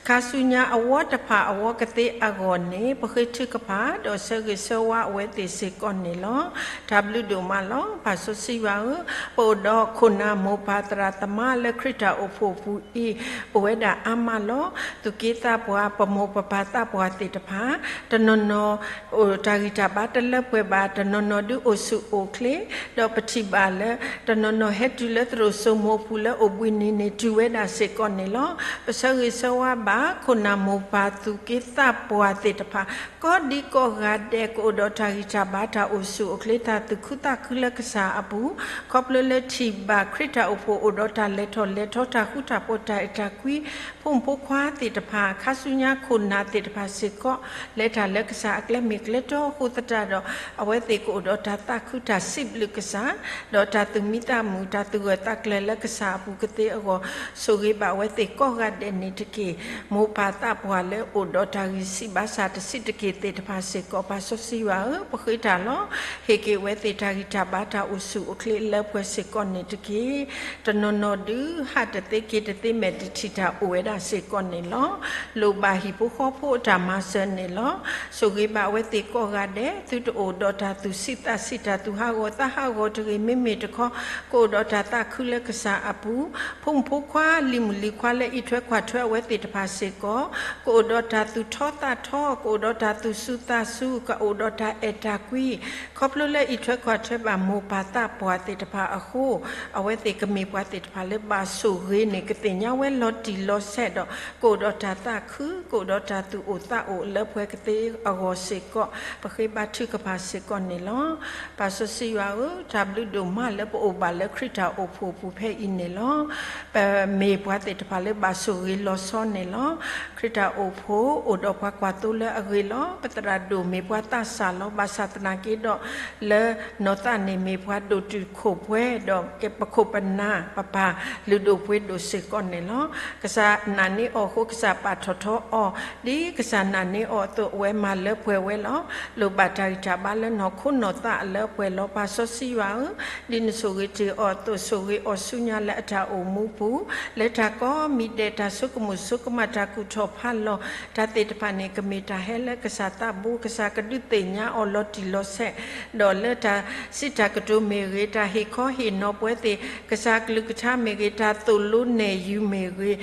ခါဆူညါအဝီတဖၣ်အဝီကသ့အဂီၢ်န့ၣ် ပဃ့ထုကဖၣ် ဒီးဆၢဂ့ၤဆၢဝါအဝဲသ့ၣ်စ့ၢ်ကီးန့ၣ်လီၤ. တၢ်ဘျုးဒိၣ်မးလီၤ. ပၢ်စီဆှံယွၤဧၢ, ပအိၣ်ဒီးခိၣ်နၢ်မိၢ်ပၢ်သရၣ်သမါလၢခရံာ်တၢ်အိၣ်ဖှိၣ်ပူၤအံၤ အိၣ်ဝဲဒၣ်အါမးလီၤ. သူၣ်က့သးပှၢ် ပမိၢ်ပပၢ်သးပှၢ်သ့ၣ်တဖၣ် တနီၤနီၤ အိၣ်တၢ်ဂံၢ်တၢ်ဘါတလၢပှဲၤဘၣ်, တနီၤနီၤဒုးအိၣ်ဆူၣ်အိၣ်ချ့, ဒီးပထံၣ်ဘၣ်လၢ တနီၤနီၤဟဲတုၤလၢသရိာ်စိမိၤပူၤလၢအိၣ်ဘှံးနံၤန့ၣ် တုၤဝဲဒၣ်စ့ၢ်ကီးန့ၣ်လီၤ. ပဆၢဂ့ၤဆၢဝါဘၣ် ခိၣ်နၢ်မိၢ်ပၢ်သူၣ်က့သးပှၢ်သ့ၣ်တဖၣ် ကိးဒံကိးဂၤဒဲး ကအိၣ်ဒီးတၢ်ဂံၢ်တၢ်ဘါ တၢ်အိၣ်ဆူၣ်အိၣ်ချ့ တၢ်သူၣ်ခုသးခုလၢကစၢ်အပူၤ, ခီဖျိလၢထံၣ်ဘၣ်ခရံာ်တၢ်အိၣ်ဖှိၣ်အိၣ်ဒီးတၢ်လဲၤထီၣ်လဲၤထီ တၢ်ဃူတၢ်ဖိး တၢ်အဲၣ်တၢ်ကွံ ဖိမုၣ်ဖိခွါသ့ၣ်တဖၣ် ခါဆူညါခိၣ်နၢ်သ့ၣ်တဖၣ်စ့ၢ်ကီး လဲၤတၢ်လၢကစၢ်အကျဲမ့ၢ်ကျဲတီအဃိသတးဒီး အဝဲသ့ၣ်ကအိၣ်ဒီးတၢ်သးခု တၢ်စံးဘျုးကစၢ်, ဒီးတၢ်သူၣ်မံသးမုာ် တၢ်သူၣ်ဂၢၢ်သးကျၢၤလၢကစၢ်အပူၤကသ့အဂီၢ် ဆိၣ်ဂ့ၤဘၣ်အဝဲသ့ၣ်ကိးဂၤဒဲးန့ၣ်တက့ၢ်. မိၢ်ပၢ်သးပှၢ်လၢအိၣ်ဒီးတၢ်ဂံၢ်ဆံးဘၣ်ဆၣ်တဆံးတက့ၢ်သ့ၣ်တဖၣ်စ့ၢ်ကီး ပၢ်စီဆှံယွၤဧၢ, ပဃ့တၢ်လီၤ. ဟ့ၣ်က့ၤအဝဲသ့ၣ်တၢ်ဂံၢ်တၢ်ဘါ တၢ်အိၣ်ဆူၣ်အိၣ်ချ့လၢပှဲၤစ့ၢ်ကီးန့ၣ်တက့ၢ်. တနီၤနီၤဒုး ဟးတသ့က့ၤတသ့မဲာ်တထံၣ်တၢ်အိၣ်ဝဲဒၣ်စ့ၢ်ကီးန့ၣ်လီၤ. လိၣ်ဘၣ်ဟံၣ်ဖိဃီဖိအတၢ်မၤစၢၤန့ၣ်လီၤ. ဆိၣ်ဂ့ၤဘၣ်အဝဲသ့ၣ်ကိးဂၤဒဲး သုတအိၣ်ဒီးတၢ်သူၣ်ဆံးသးဆံး တၢ်သူၣ်ဟးဂီၤသးဟးဂီၤတဂ့ၤ, မ့မ့ၢ်တခီ ကအိၣ်ဒီးတၢ်သးခုလၢကစၢ်အပူၤ, ဖိမုၣ်ဖိခွါ လံၤမုၣ်လံၤခွါလၢအံးထွဲကွၢ်ထွဲအဝဲသ့ၣ်တဖၣ်စ့ၢ်ကီး ကအိၣ်ဒီးတၢ်သူၣ်ထီသးထီ, ကအိၣ်ဒီးတၢ်သူၣ်စူၤသးစူၤ, ကအိၣ်ဒီးတၢ်အဲၣ်တၢ်ကွံ, ခီဖျိလၢအံးထွဲကွၢ်ထွဲဘၣ်မိၢ်ပၢ်သးပှၢ်သ့ၣ်တဖၣ်အဃိ အဝဲသ့ၣ်ကမ့ၢ်ပှၤသ့ၣ်တဖၣ်လၢဘၣ်ဆိၣ်ဂ့ၤန့ၣ် ကသ့ၣ်ညါဝဲလီၤတံၢ်လီၤဆဲးဒီး ကအိၣ်ဒီးတၢ်သးခု, ကအိၣ်ဒီးတၢ်သူၣ်အိၣ်သးအိၣ်လၢပှဲၤကသ့အဂီၢ်စ့ၢ်ကီး ပဃ့ဘါထုကဖၣ်စ့ၢ်ကီးန့ၣ်လီၤ. ပၢ်စီဆှံယွၤဧၢ, တၢ်ဘျုးဒိၣ်မးလၢပအိၣ်ဘၣ်လၢခရံာ်တၢ်အိၣ်ဖှိၣ်အပူၤဖဲအံၤန့ၣ်လီၤ. ပမ့ၢ်ပှၤသ့ၣ်တဖၣ်လၢဘၣ်ဆိၣ်ဂ့ၤလီၤဆီန့ၣ်လီၤ. ခရံာ်တၢ်အိၣ်ဖှိၣ် အိၣ်ဒီးပှၤကွၢ်သိလၢအဂ့ၤလီၤ. ပသရၣ်ဒိၣ်မ့ၢ်ပှၤသးစၢ်လီၤ. ဘၣ်ဆၣ်သနာ်က့ဒီး လၢနီၢ်သးန့ၣ်မ့ၢ်ပှၤဒိၣ်တုာ်ခိၣ်ပှဲၤ, ဒီးပခိၣ်ပနၢ်ပပၢ်လုၢ်ဒိၣ်ပှ့ၤဒိၣ်စ့ၢ်ကီးန့ၣ်လီၤ. ကစၢ်နာ်န့ၢ်အီၤအဃိ ကစၢ်ပာ်ထီၣ်ထီအီၤ, ဒ်ကစၢ်နာ်န့ၢ်အီၤအသိး အဝဲမၤလၢပှဲၤဝဲလီၤ. လိၣ်ဘၣ်တၢ်ဂံၢ်တၢ်ဘါလၢနီၢ်ခိနီၢ်သးအလၢပှဲၤလီၤ. ပၢ်စီဆှံယွၤဧၢ, ဒ်နဆိၣ်ဂ့ၤတ့ၢ်အီၤအသိး ဆိၣ်ဂ့ၤအီၤဆူညါလၢအတၢ်အိၣ်မူပူၤ, လၢတၢ်ကိးမံၤဒဲး တၢ်ဆိကမိၣ်ဆိကမး တၢ်ကူၣ်ထီၣ်ဖးလီၤ တၢ်သ့ၣ်တဖၣ်န့ၣ် ကမ့ၢ်တၢ်ဟဲလၢကစၢ်သးဘိ, ကစၢ်ကဒုးသ့ၣ်ညါအီၤလီၤတံၢ်လီၤဆဲး, ဒီးလၢတၢ်စံးတၢ်ကတိၤမ့ၢ်ဂ့ၤ, တၢ်ဟ့ၣ်ခီဟ့ၣ်နီၤပဝဲသ့ၣ်, ကစၢ်ကလုၢ်ကထါမ့ၢ်ဂ့ၤ, တၢ်သိၣ်လိနဲၣ်ယုၤမ့ၢ်ဂ့ၤ,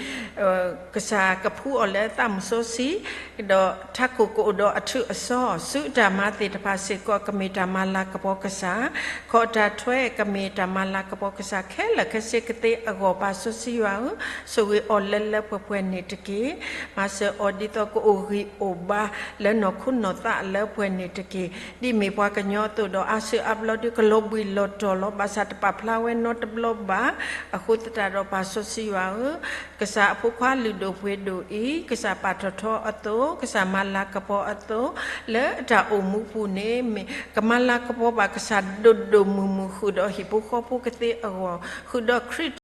ကစၢ်ကဖှူအီၤလၢသးမုၢ်စီဆှံ, ဒီးထးခိၣ်ကအိၣ်ဒီးအထုးအစီ, ဆူတၢ်မၤသ့ၣ်တဖၣ်စ့ၢ်ကီး ကမ့ၢ်တၢ်မၤလၤကပီၤကစၢ်, ခီၣ်တၢ်ထွဲ ကမ့ၢ်တၢ်မၤလၤကပီၤကစၢ် ခဲလၢာ်ခဲဆ့ကသ့အဂီၢ် ပၢ်စီဆှံယွၤဧၢ, ဆိၣ်ဂ့ၤအီၤလၢလၢပှဲၤပှဲၤန့ၣ်တက့ၢ်. မၤစၢၤအီၤဒ်သိးကအိၣ်ဂံၢ်အိၣ်ဘါလၢနီၢ်ခိနီၢ်သးလၢပှဲၤန့ၣ်တက့ၢ်. ဒ်မ့ၢ်ပှၤကညီအသိးဒီး အါစုအါဘျီဒုး ကလီၤဘှံးလီၤတီၤလီၤ. ဘၣ်ဆၣ်တပာ်ဖျါဝဲနီတဘျီဘၣ်. အဃိသတးဒီး ပၢ်စီဆှံယွၤဧၢ, ကစၢ်အဖိခွါလုၢ်ဒိၣ်ပှ့ၤဒိၣ်အံၤ ကစၢ်ပာ်ထီၣ်ထီအသိး, ကစၢ်မၤလၤကပီၤအသိး, လၢတၢ်အိၣ်မူပူၤန့ၣ် ကမၤလၤကပီၤဘၣ်ကစၢ်ဒိၣ်ဒိၣ်မုၢ်မုၢ်ဃုာ်ဒီးဟံၣ်ဖိဃီဖိကသ့အဂီၢ်, ဃုာ်ဒီးခရံာ်